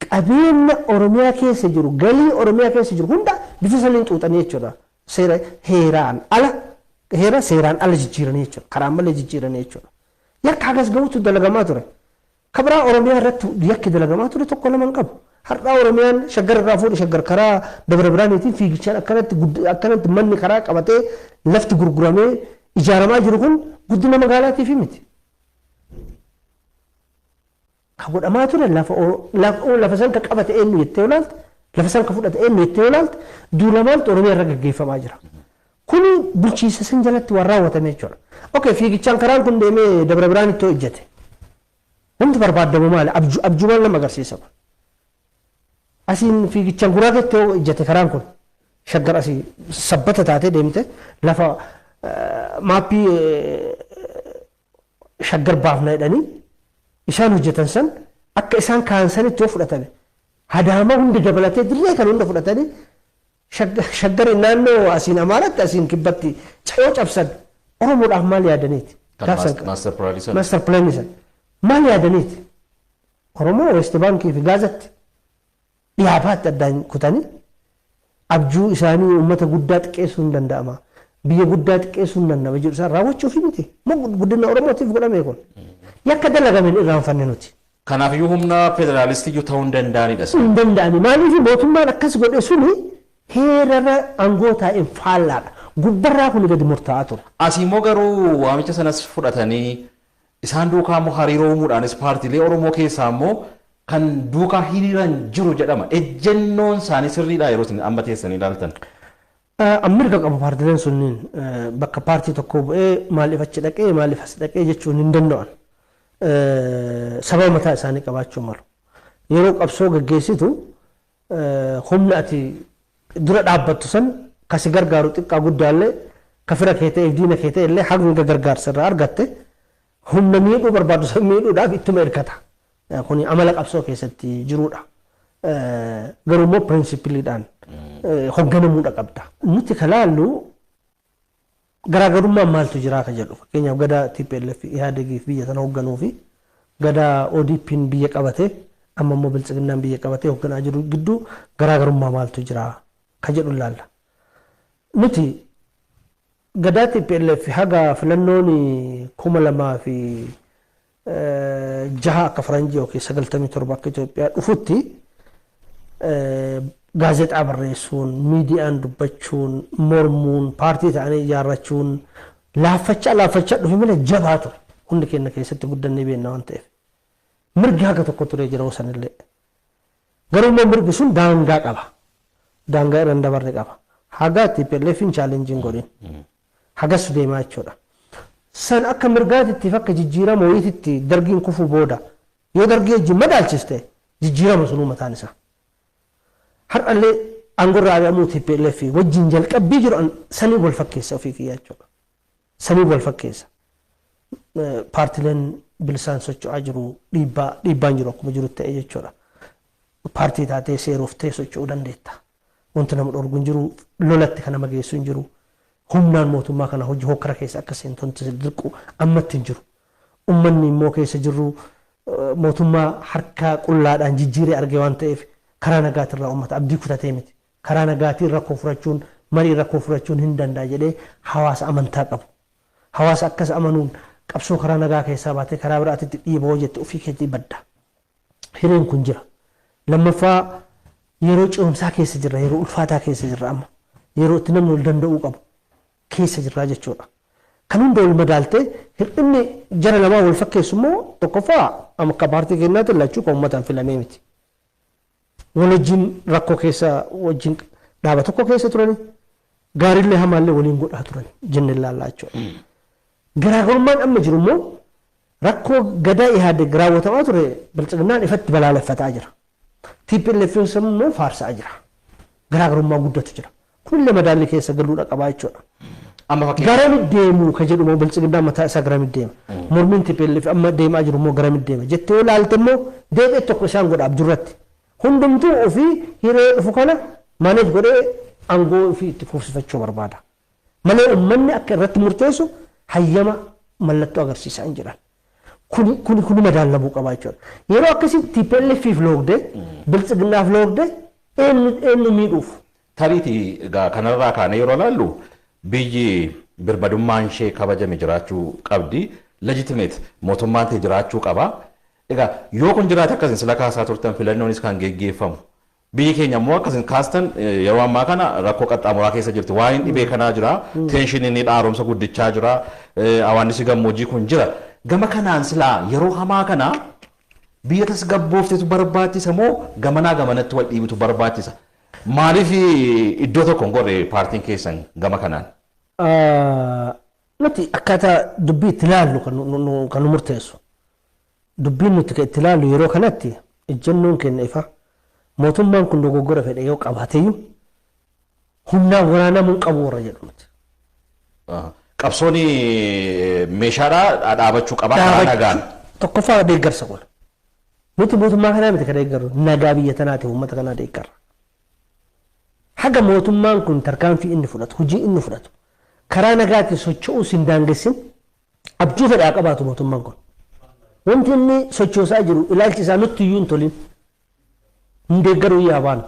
Qabeenya Oromiyaa keessa jiru, galii Oromiyaa keessa jiru hunda bifa saniin xuuxanii jechuudha. Seera heeraan ala, heera seeraan ala jijjiiranii jechuudha. Karaa malee jijjiiranii jechuudha. Yakka hagas gahuutu dalagamaa ture. Kabiraa, Oromiyaa irratti yakki dalagamaa ture tokko lama hin qabu. Har'aa Oromiyaan Shaggar irraa fuudhe, Shaggar karaa Dabra Biraaniitiin fiigichaan akkanatti akkanatti manni karaa qabatee lafti gurguramee ijaaramaa jiru kun guddina magaalaatiif miti. Ka godhamaa ture lafa san ka qabate eenyu jettee olaalte, lafa san ka fudhate eenyu jettee olaalte, duula maaltu Oromiyaa irra gaggeeffamaa jira? Kuni bulchiinsa san jalatti waan raawwatame jechuudha. Okay, fiigichaan karaan kun deemee Dabra Biraanitti hojjete. Wanti barbaadamu maali? Abjuu maal nama agarsiisa kun? Asiin fiigichaan Guraageetti hojjete karaan kun. Shaggar asii Sabbata taatee deemte lafa maappii Shaggar baafna jedhanii isaan hojjetan san akka isaan kaan sanitti yoo fudhatame Hadaama hunda dabalatee dirree kan hunda fudhatanii Shaggar naannoo asiin Amaaratti asiin Kibbatti yoo cabsan Oromoodhaaf maal yaadaniiti? Master plan san maal yaadaniiti? Oromoo West Baankii fi Gaazatti dhiyaabaatti addaan kutanii abjuu isaanii uummata guddaa xiqqeessuu hin danda'ama. Biyya guddaa xiqqeessuu hin danda'ama jedhu isaan raawwachuuf miti. Guddina Oromootiif godhame kun. Yakka dalagameen irraanfanne nuti. Kanaafiyyuu humna federaalistii ta'uu hin danda'anidha. Hin danda'ani. Maaliif mootummaan akkas godhe suni heerarra aangoo taa'een faallaadha. Gubbarraa kun gadi murtaa'aa ture. Asii immoo garuu waamicha sanas fudhatanii isaan duukaa immoo hariiroo uumuudhaanis paartiilee Oromoo keessaa immoo kan duukaa hiriiran jiru jedhama. Ejjennoon isaanii sirriidha yeroo isin amma teessanii ilaaltan. Mirga qabu paartiileen sunniin bakka paartii tokko bu'ee maaliif achi dhaqee maaliif as dhaqee jechuun hin danda'an. Sababa mataa isaanii qabaachuu malu. Yeroo qabsoo gaggeessitu humna ati dura dhaabbattu san kasi gargaaru xiqqaa guddaallee ka fira kee ta'eef diina kee ta'e illee hanga gargaarsa irraa argatte humna miidhuu barbaadu san miidhuudhaaf ittuma hirkata. Kuni amala qabsoo keessatti jirudha. Garuu immoo pirinsipiliidhaan hoogganamuudha qabda. Nuti ka laallu garaagarummaan maaltu jiraa ka jedhu fakkeenyaaf gadaa TPLF Ihaadegiif biyya sana hoogganuu fi gadaa ODP'n biyya qabatee amma immoo Biltsiginnaan biyya qabatee hoogganaa jiru gidduu garaagarummaa maaltu jiraa ka jedhu ilaalla. Nuti gadaa TPLF haga filannoon 2006 akka faranjii yookiin 97 akka Itoophiyaa dhufutti gaazexaa barreessuun, miidiyaan dubbachuun, mormuun, paartii ta'anii ijaarrachuun laaffachaa laaffachaa dhufe malee jabaa ture. Hundi keenya keessatti guddannee beekna waan ta'eef. Mirgi haga tokko turee jira sanillee. Garuu immoo mirgi sun daangaa qaba. Daangaa irra hin dabarre qaba. Haga TPLFin chaalenjiin godhin. Hagas deemaa jechuudha. San akka mirgaatittiif akka jijjiirama wayiititti dargiin kufuu booda yoo dargii wajjin madaalchiste jijjiirama sunuu mataan isaa. Har'allee aangorraa ari'amuu TPLF wajjin jalqabbii jiru sanii wal fakkeessa ofii kiyyaa jechuudha. Sanii wal fakkeessa. Paartileen bilisaan socho'aa jiru dhiibbaan jiru akkuma jiru ta'e jechuudha. Paartii taatee seerooftee socho'uu dandeetta. Wanti nama dhorgu hin jiru, lolatti kan nama geessu hin jiru. Humnaan mootummaa kana hojii hokkara keessa akka seentoon dirqu ammatti hin jiru. Uummanni immoo keessa jirru mootummaa harka qullaadhaan jijjiiree arge waan ta'eef karaa nagaatirraa uummata abdii kutatee miti. Karaa nagaatiin rakkoo furachuun marii rakkoo furachuun hin danda'a jedhee hawaasa amantaa qabu. Hawaasa akkas amanuun qabsoo karaa nagaa keessaa baatee karaa biraatitti dhiiboo hojjette ofii keetii badda. Hireen kun jira. Lammaffaa yeroo ce'umsaa keessa jirra, yeroo ulfaataa keessa jirra amma. Yeroo itti namni wal danda'uu qabu keessa jirra jechuudha. Kan hunda wal madaaltee hir'inni jara lamaa wal fakkeessu immoo tokkoffaa akka paartii keenyaatti lachuu kan uummataan filamee miti. Wal wajjin rakkoo keessa wajjin dhaaba tokko keessa turani gaariillee hamaallee waliin godhaa turani jennee ilaallaa jechuudha. Garaagarummaan amma jiru immoo rakkoo gadaa Ihaadeg raawwatamaa ture Biltsiginnaan ifatti balaaleffataa jira. TPLF immoo faarsaa jira. Garaagarummaa guddatu jira. Kunillee madaalli keessa galuudha qabaa jechuudha. Garami deemuu ka jedhu immoo Biltsiginnaan mataa isaa garami deema. Mormiin TPLF amma deemaa jiru immoo garami deema. Jettee yoo ilaalte immoo deebi'ee tokko isaan godha abjurratti. Hundumtuu ofii hiree dhufu kana maaneej godhee aangoo ofii itti fufsifachuu barbaada. Malee uummanni akka irratti murteessu hayyama mallattoo agarsiisaa hin jiran. Kuni madaalamuu qaba jechuudha. Yeroo akkasitti TPLFif loogde, Biltsiginnaaf loogde eenyu miidhuuf. Tariitii egaa kanarraa kaanee yeroo ilaallu biyyi birmadummaan ishee kabajame jiraachuu qabdi. Legitimate mootummaan ta'e jiraachuu qaba. Egaa yoo kun jiraate akkasiin sila kaasaa turtan filannoonis kan geggeeffamu. Biyyi keenya immoo akkasiin kaastan yeroo ammaa kana rakkoo qaxxaamuraa keessa jirti. Waa'een dhibee kanaa jira. Teenshinii haaromsa guddichaa jira. Hawaannisi gammoojjii kun jira. Gama kanaan silaa yeroo hamaa kana biyya tasgabbooftetu barbaachisa moo gamanaa gamanatti wal dhiibutu barbaachisa? Maaliif iddoo tokko hin gorre paartiin keessan gama kanaan? Nuti akkaataa dubbii itti ilaallu kan nu murteessu. Dubbiin nuti itti ilaallu yeroo kanatti ejjennoon keenya ifa. Mootummaan kun dogoggora fedhe yoo qabaateyyuu humnaan waraanamuu qabu warra jedhu nuti. Qabsoon meeshaadhaa dhaabachuu qaba karaa nagaan. Tokkoffaa deeggarsa kun. Nuti mootummaa kanaa miti kan deeggarru, nagaa biyya tanaatiif uummata kanaa deeggarra. Haga mootummaan kun tarkaanfii inni fudhatu, hojii inni fudhatu, karaa nagaatiin socho'uu hin daangessin, abjuu fedhaa qabaatu mootummaan kun. Wanti inni sochoosaa jiru ilaalchi isaa nutti iyyuu hin tolin. Hin deeggaruu yaa baannu.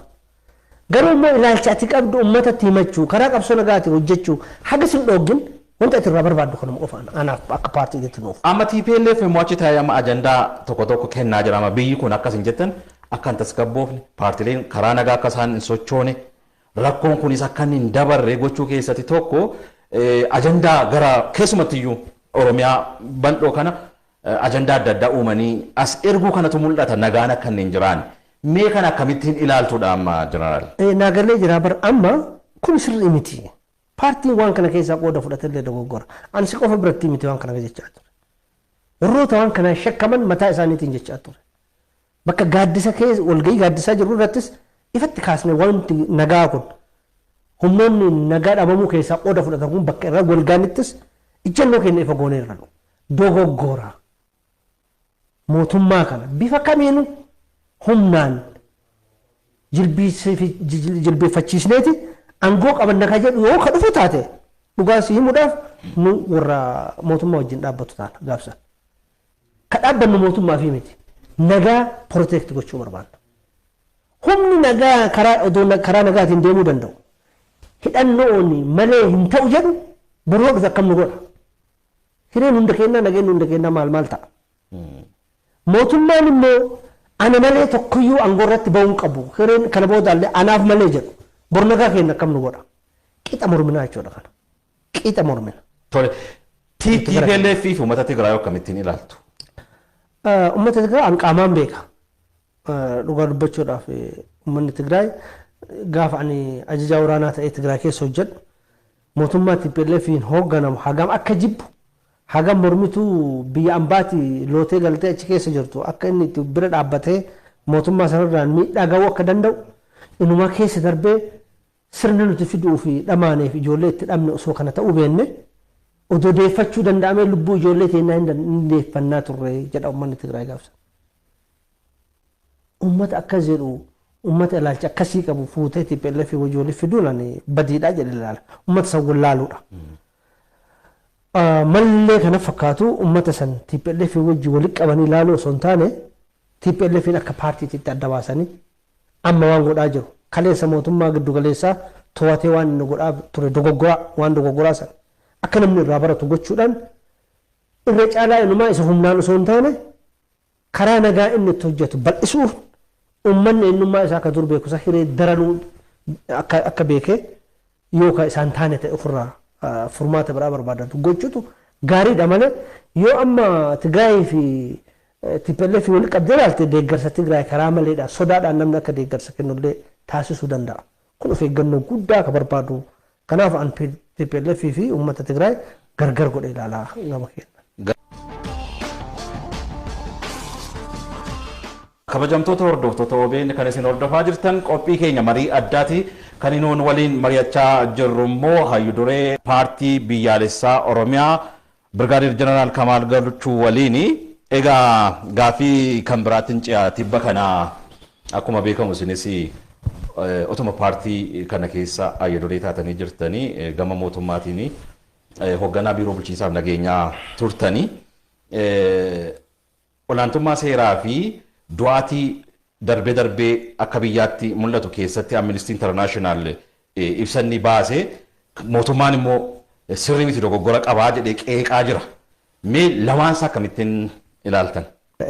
Garuu immoo ilaalcha ati qabdu uummatatti himachuu, karaa qabsoo nagaatiin hojjechuu haga sin dhoogin, wanta ati irraa barbaaddu kanuma qofaan anaaf akka paartiitti nuuf. Amma TPLF immoo achi taa'ee amma ajandaa tokko tokko kennaa jira. Amma biyyi kun akkas hin jettan, akka hin tasgabboofne, paartileen karaa nagaa akka isaan hin sochoone, rakkoon kunis akka inni hin dabarre gochuu keessatti tokko ajandaa gara keessumattiyyuu Oromiyaa bal'oo kana ajandaa adda addaa uumanii as erguu kanatu mul'ata, nagaan akka inni hin jiraanne. Mee kana akkamittiin ilaaltudha amma, jeneraal? Naagalee jira bar, amma kun sirrii miti. Paartiin waan kana keessaa qooda fudhatellee dogoggora. Ani si qofa biratti miti waan kana jechaa ture. Warroota waan kanaan shakkaman mataa isaaniitiin jechaa ture. Bakka gaaddisa keessa walgahii gaaddisaa jiru irrattis ifatti kaasne, wanti nagaa kun humnoonni nagaa dhabamuu keessaa qooda fudhatan kun bakka irra walgaanittis ijjannoo keenya ifa goonee irra dogoggora. Mootummaa kana bifa kamiinuu humnaan jilbeeffachiisneeti aangoo qabanna ka jedhu yoo ka dhufu taate, dhugaa si himuudhaaf, nu warra mootummaa wajjin dhaabbatu taana gaafsan. Ka dhaabbannu mootummaa fi miti. Nagaa protect gochuu barbaanna. Humni nagaa karaa odoo karaa nagaatiin deemuu danda'u, hidhannoon malee hin ta'u jedhu boroo dhufe akkam nu godha? Hireen hunda kennaa, nageenyi hunda kennaa maal maal ta'a? Mootummaan immoo ana malee tokkoyyuu aangoo irratti bahuu hin qabu. Hireen kana boodaallee anaaf malee jedhu. Bor nagaa keenya akkam nu godha? Qixa morminaa jechuudha kana. Qixa mormina. Tole. TPLF fi uummata Tigraay akkamittiin ilaaltu? Uummata Tigraay an qaamaan beeka. Dhugaa dubbachuudhaaf, uummanni Tigraay gaafa ani ajajaa waraanaa ta'ee Tigraay keessa hojjedhu mootummaa TPLFiin hoogganamu hagam akka jibbu, hagam mormituu biyya ambaati lootee galtee achi keessa jirtu akka inni itti bira dhaabbatee mootummaa sanarraan miidhaa gahuu akka danda'u, inumaa keessa darbee sirni nuti fiduu fi dhamaaneef ijoollee itti dhabne osoo kana ta'uu beenne odoo deeffachuu danda'amee lubbuu ijoollee teenyaa hin deeffannaa turre jedha uummanni Tigraay gaafsa. Uummata akkas jedhu, uummata ilaalcha akkasii qabu fuutee TPLF wajjin waliif fiduun ani badiidha jedhe ilaala. Uummata san wallaaluudha. Mallee kana fakkaatu uummata san TPLF wajjin walitti qabanii ilaaluu osoo hin taane, TPLF akka paartiitti adda baasanii amma waan godhaa jiru, kaleessa mootummaa giddu galeessaa to'atee waan inni godhaa ture dogoggoraa, waan dogoggoraa san akka namni irraa baratu gochuudhaan, irra caalaa inumaa isa humnaan osoo hin taane karaa nagaa inni itti hojjetu bal'isuuf, uummanni eenyummaa isaa akka dur beeku isa hiree daranuu akka beekee yoo ka isaan taane ta'e ofirraa furmaata biraa barbaadatu gochuutu gaariidha malee, yoo amma Tigraayii fi TPLF walitti qabdee ilaalte, deeggarsa Tigraay karaa maleedha sodaadhaan namni akka deeggarsa kennullee taasisuu danda'a. Kun of eeggannoo guddaa akka barbaadu. Kanaaf an TPLF fi uummata Tigraay gargar godhe ilaalaa gama keenya. Kabajamtoota hordoftoota OBN, kan isin hordofaa jirtan qophii keenya marii addaati. Kan inuun waliin mari'achaa jirru immoo hayyu duree paartii biyyaalessaa Oromiyaa Birgaadeer Jeneraal Kamaal Galchuu waliini. Egaa gaafii kan biraatiin ce'a. Tibba kana akkuma beekamu isinis otuma paartii kana keessa hayyu duree taatanii jirtanii gama mootummaatiin hoogganaa biiroo bulchiinsaaf nageenyaa turtanii. Olaantummaa seeraa fi du'aatii darbee darbee akka biyyaatti mul'atu keessatti Amnesty International ibsanni baase, mootummaan immoo sirrii miti, dogoggora qabaa jedhee qeeqaa jira. Mee lamaansaa akkamittiin ilaaltan?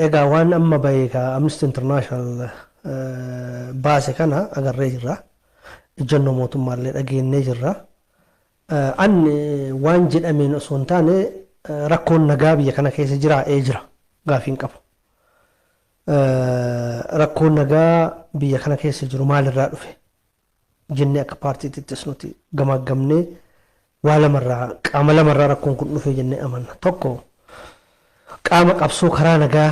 Egaa waan amma bahe ka Amnesty International baase kana agarree jirra. Ijjannoo mootummaallee dhageennee jirra. Anni waan jedhameen osoo hin taane, rakkoon nagaa biyya kana keessa jira ee jira gaafiin qabu. Rakkoon nagaa biyya kana keessa jiru maalirraa dhufe jennee akka paartiittis nuti gamaggamnee, waa lamarraa, qaama lamarraa rakkoon kun dhufe jennee amanna. Tokko, qaama qabsoo karaa nagaa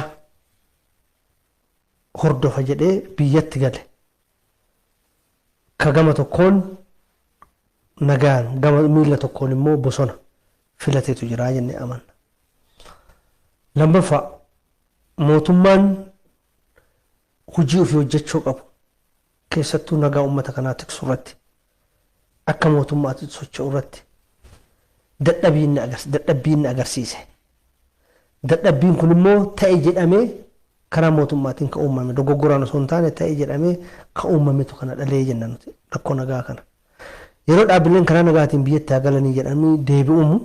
hordofa jedhee biyyatti gale. Ka gama tokkoon nagaan, gama miila tokkoon immoo bosona filateetu jira jennee amanna. Lammaffaa, mootummaan hojii ofii hojjechuu qabu, keessattuu nagaa uummata kanaa tiksuu irratti, akka mootummaatti socho'u irratti dadhabbii inni agarsiise. Dadhabbiin kun immoo ta'e jedhamee karaa mootummaatiin kan uumame, dogoggoraan osoo hin taane ta'e jedhamee kan uumametu kana dhalee jenna nuti rakkoo nagaa kana. Yeroo dhaabbileen karaa nagaatiin biyyatti haa galanii jedhamanii deebi'umu,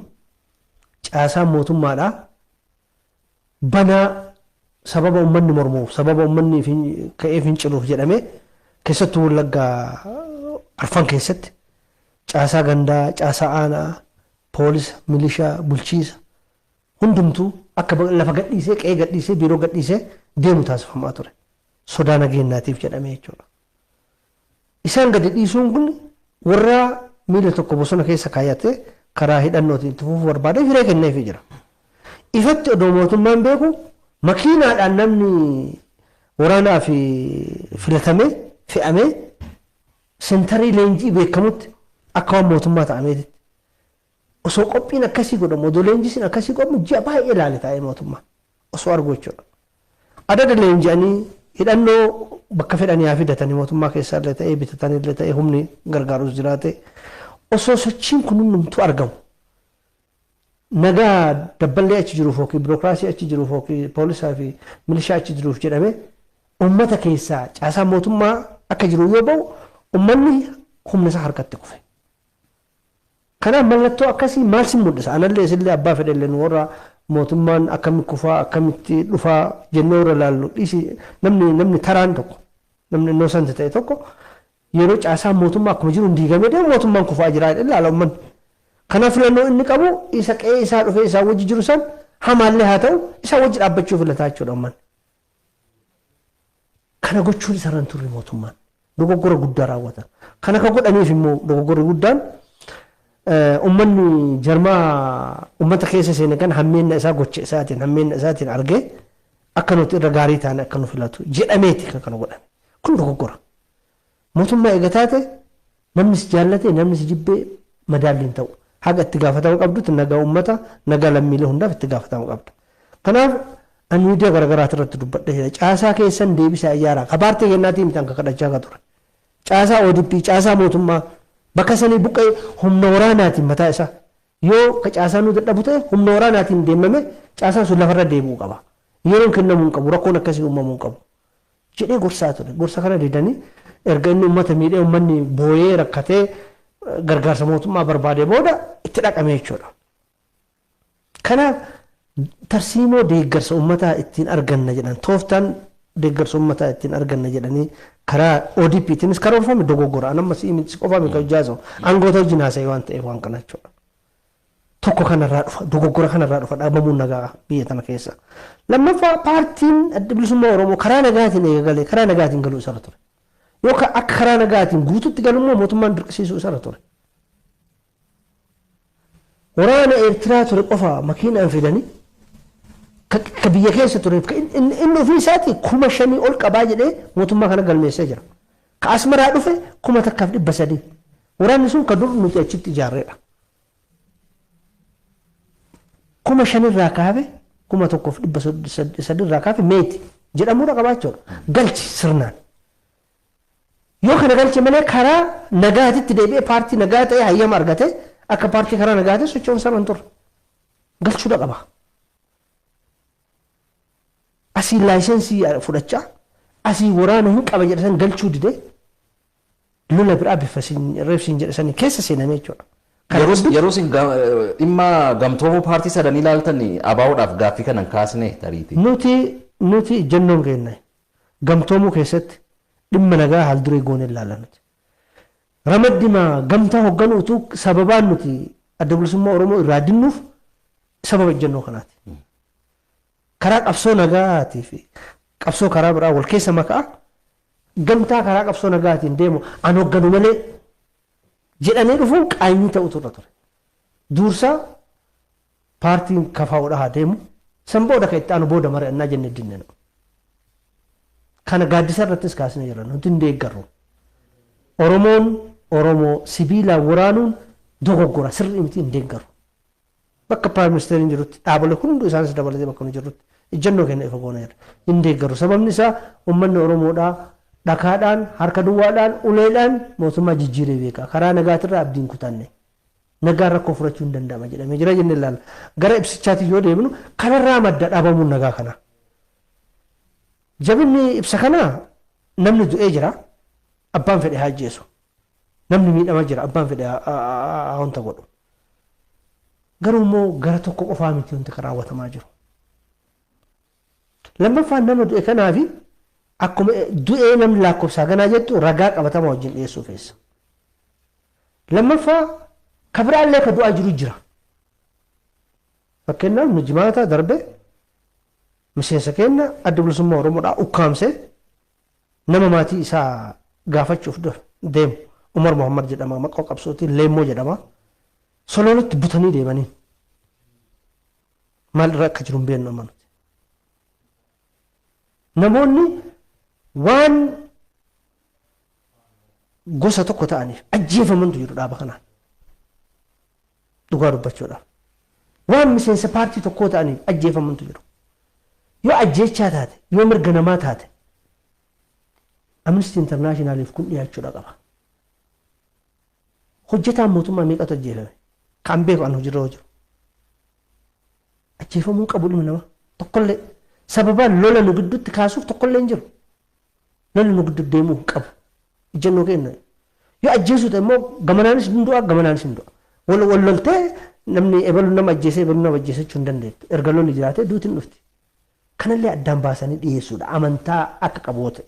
caasaan mootummaadhaa banaa sababa uummanni mormuuf, sababa uummanni ka'ee finciluuf jedhamee, keessattuu Wallaggaa arfan keessatti caasaa gandaa, caasaa aanaa, poolisa, milishaa, bulchiisa hundumtuu akka lafa gadhiisee, qe'ee gadhiisee, biiroo gadhiisee deemu taasifamaa ture. Sodaa nageenyaatiif jedhamee jechuudha. Isaan gadi dhiisuun kun warra miila tokko bosona keessa kaayyatee karaa hidhannootiin itti fufuu barbaadee hiree kenneefii jira. Ifatti odoo mootummaan beeku makiinaadhaan namni waraanaa fi filatamee fe'amee sentarii leenjii beekamutti akka waan mootummaa ta'ameetitti. Osoo qophiin akkasii godhamu, odoo leenjisiin akkasii godhamu, ji'a baay'ee ilaale taa'ee mootummaa osoo argu jechuudha. Adada leenji'anii hidhannoo bakka fedhanii haa fidatanii, mootummaa keessaa illee ta'ee bitatanii illee ta'ee, humni gargaarus jiraate, osoo sochiin kun hundumtuu argamu, nagaa dabballee achi jiruuf yookiin biirokiraasii achi jiruuf yookiin poolisaa fi milishaa achi jiruuf jedhamee uummata keessaa caasaa mootummaa akka jiru yoo ba'u, uummanni humna isaa harkatti kufe. Kanaaf mallattoo akkasii maal si mul'isa? Anallee isillee abbaa fedhellee nu warra mootummaan akkamitti kufaa, akkamitti dhufaa jennee warra laallu dhiisi, namni taraan tokko, namni innocent ta'e tokko, yeroo caasaan mootummaa akkuma jiru diigamee deemu, mootummaan kufaa jira jedhee ilaala uummanni. Kanaaf filannoo inni qabu isa qe'ee isaa dhufee isaa wajji jiru san hamaallee haa ta'u isaa wajji dhaabbachuu filataa jechuudha uummanni. Kana gochuun isarra hin turre mootummaan. Dogoggora guddaa raawwatan. Kana kan godhaniif immoo dogoggorri guddaan uummanni jarmaa uummata keessa seene kan hammeenna isaa gocha isaatiin, hammeenna isaatiin argee akka nuti irra gaarii taane akka nu filatu jedhameeti kan kana godhame. Kun dogoggora. Mootummaa eega taate namni si jaallate, namni si jibbee madaalliin ta'u. Haga itti gaafatamuu qabdutti nagaa uummata, nagaa lammiilee hundaaf itti gaafatamuu qabda. Kanaaf ani miidiyaa garaagaraa irratti dubbadhee jira. Caasaa keessan deebisaa ijaaraa. Ka paartii kennaatii miti kan kadhachaa kan ture. Caasaa ODP, caasaa mootummaa bakka sanii buqqee humna waraanaatiin mataa isaa. Yoo ka caasaa nu dadhabu ta'e humna waraanaatiin deemame caasaan sun lafarra deebi'uu qaba. Yeroon kennamuu hin qabu, rakkoon akkasii uumamuu hin qabu jedhee gorsaa ture. Gorsa kana didanii erga inni uummata miidhee, uummanni booyee rakkatee gargaarsa mootummaa barbaade booda itti dhaqame jechuudha. Kanaaf tarsiimoo deeggarsa uummataa ittiin arganna jedhan, tooftaan deeggarsa uummataa ittiin arganna jedhanii karaa ODP'tiinis karoorfame dogoggora. An amma si qofaa miti hojjaasamu. Aangoota wajjin haasa'e waan ta'eef waan kana jechuudha. Tokko kanarraa dhufa, dogoggora kanarraa dhufa dhabamuun nagaa biyya tana keessa. Lammaffaa, paartiin Adda Bilisummaa Oromoo karaa nagaatiin eegalee karaa nagaatiin galuu isarra ture. Yoo akka karaa nagaatiin guututti galummoo mootummaan dirqisiisuu isarra ture. Waraana Eertiraa ture qofa makiinaan fidanii ka biyya keessa ture inni ofii isaatii 5,000 ol qabaa jedhee mootummaa kana galmeessee jira. Ka Asmaraa dhufe 1,300. Waraanni sun ka dur nuti achitti ijaarreedha. 5,000rraa kaafe, 1,300rraa kaafe meeti jedhamuudha qabaachuudha. Galchi sirnaan. Yoo kana galche malee karaa nagaatitti deebi'ee paartii nagaa ta'ee hayyama argate akka paartii karaa nagaatti socho'uun sana hin turre. Galchuudha qaba. Asii laayisensii fudhachaa asii waraana hin qaba jedhe san galchuu didee lola biraa bifa reebsiin jedhe sanii keessa seenamee jechuudha. Yeroo isin dhimma gamtoomuu paartii sadanii ilaaltan ABO'dhaaf gaaffii kanan kaasne tariiti. Nuti ejjennoon keenya gamtoomuu keessatti dhimma nagaa haal duree goone ilaalla nuti. Ramaddima gamtaa hoogganuu utuu sababaan nuti Adda Bilisummaa Oromoo irraa dinnuuf sababa ejjennoo kanaati. Karaa qabsoo nagaatii fi qabsoo karaa biraa wal keessa makaa gamtaa karaa qabsoo nagaatiin deemu an hoogganu malee jedhanii dhufuun qaanyii ta'utu irra ture. Duursaa paartiin KFO'dha haa deemu, san booda kan itti aanu booda mari'annaa jennee dinne. Kana gaaddisa irrattis kaasnee jira, nuti hin deeggarru. Oromoon Oromoo sibiilaan waraanuun dogoggora, sirrii miti, hin deeggaru. Bakka Prime Ministeriin jirutti, dhaabolee hunduu isaanis dabalatee bakka nu jirrutti ejjennoo keenya ifa goona jira. Hin deeggaru. Sababni isaa uummanni Oromoodhaa dhakaadhaan, harka duwwaadhaan, uleedhaan mootummaa jijjiiree beeka. Karaa nagaatirraa abdiin kutanne. Nagaan rakkoo furachuu hin danda'ama jedhamee jira jennee ilaalla. Gara ibsichaatti yoo deemnu kanarraa madda dhabamuun nagaa kana. Jabinni ibsa kanaa namni du'ee jira, abbaan fedhe haa ajjeesu. Namni miidhamaa jira, abbaan fedhe haa wanta godhu. Garuu immoo gara tokko qofaa miti wanti kan raawwatamaa jiru. Lammaffaan nama du'e kanaafi akkuma du'ee namni lakkoofsaa ganaa jettu ragaa qabatamaa wajjin dhiyeessuu feessa. Lammaffaa ka biraallee ka du'aa jiru jira. Fakkeenyaaf nu jimaata darbe miseensa keenya Adda Bilisummaa Oromoodhaa ukkaamsee nama maatii isaa gaafachuuf deemu Umar Muhammad jedhama, maqaa qabsootiin Leemmoo jedhama. Sololotti butanii deemanii maal irra akka jiru hin beeknu amma nuti. Namoonni waan gosa tokko ta'aniif ajjeefamantu jiru dhaaba kanaan. Dhugaa dubbachuudhaaf. Waan miseensa paartii tokkoo ta'aniif ajjeefamantu jiru. Yoo ajjeechaa taate, yoo mirga namaa taate, Amnesty Internationaliif kun dhiyaachuudha qaba. Hojjetaan mootummaa meeqatu ajjeefame? Kan beeku an hojiirra jiru. Ajjeefamuu qabu ilmi namaa tokkollee. Sababa lola nu gidduutti kaasuuf tokkollee hin jiru. Lolli nu gidduutti deemuu hin qabu. Ejjennoo keenya. Yoo ajjeesuu ta'e immoo gamanaanis hin du'a, gamanaanis hin du'a. Wal loltee namni ebalu nama ajjeesee ebalu nama ajjeesee jechuu hin dandeettu. Erga lolli jiraatee duuti hin dhufti. Kanallee addaan baasanii dhiyeessuudha. Amantaa akka qabu yoo ta'e.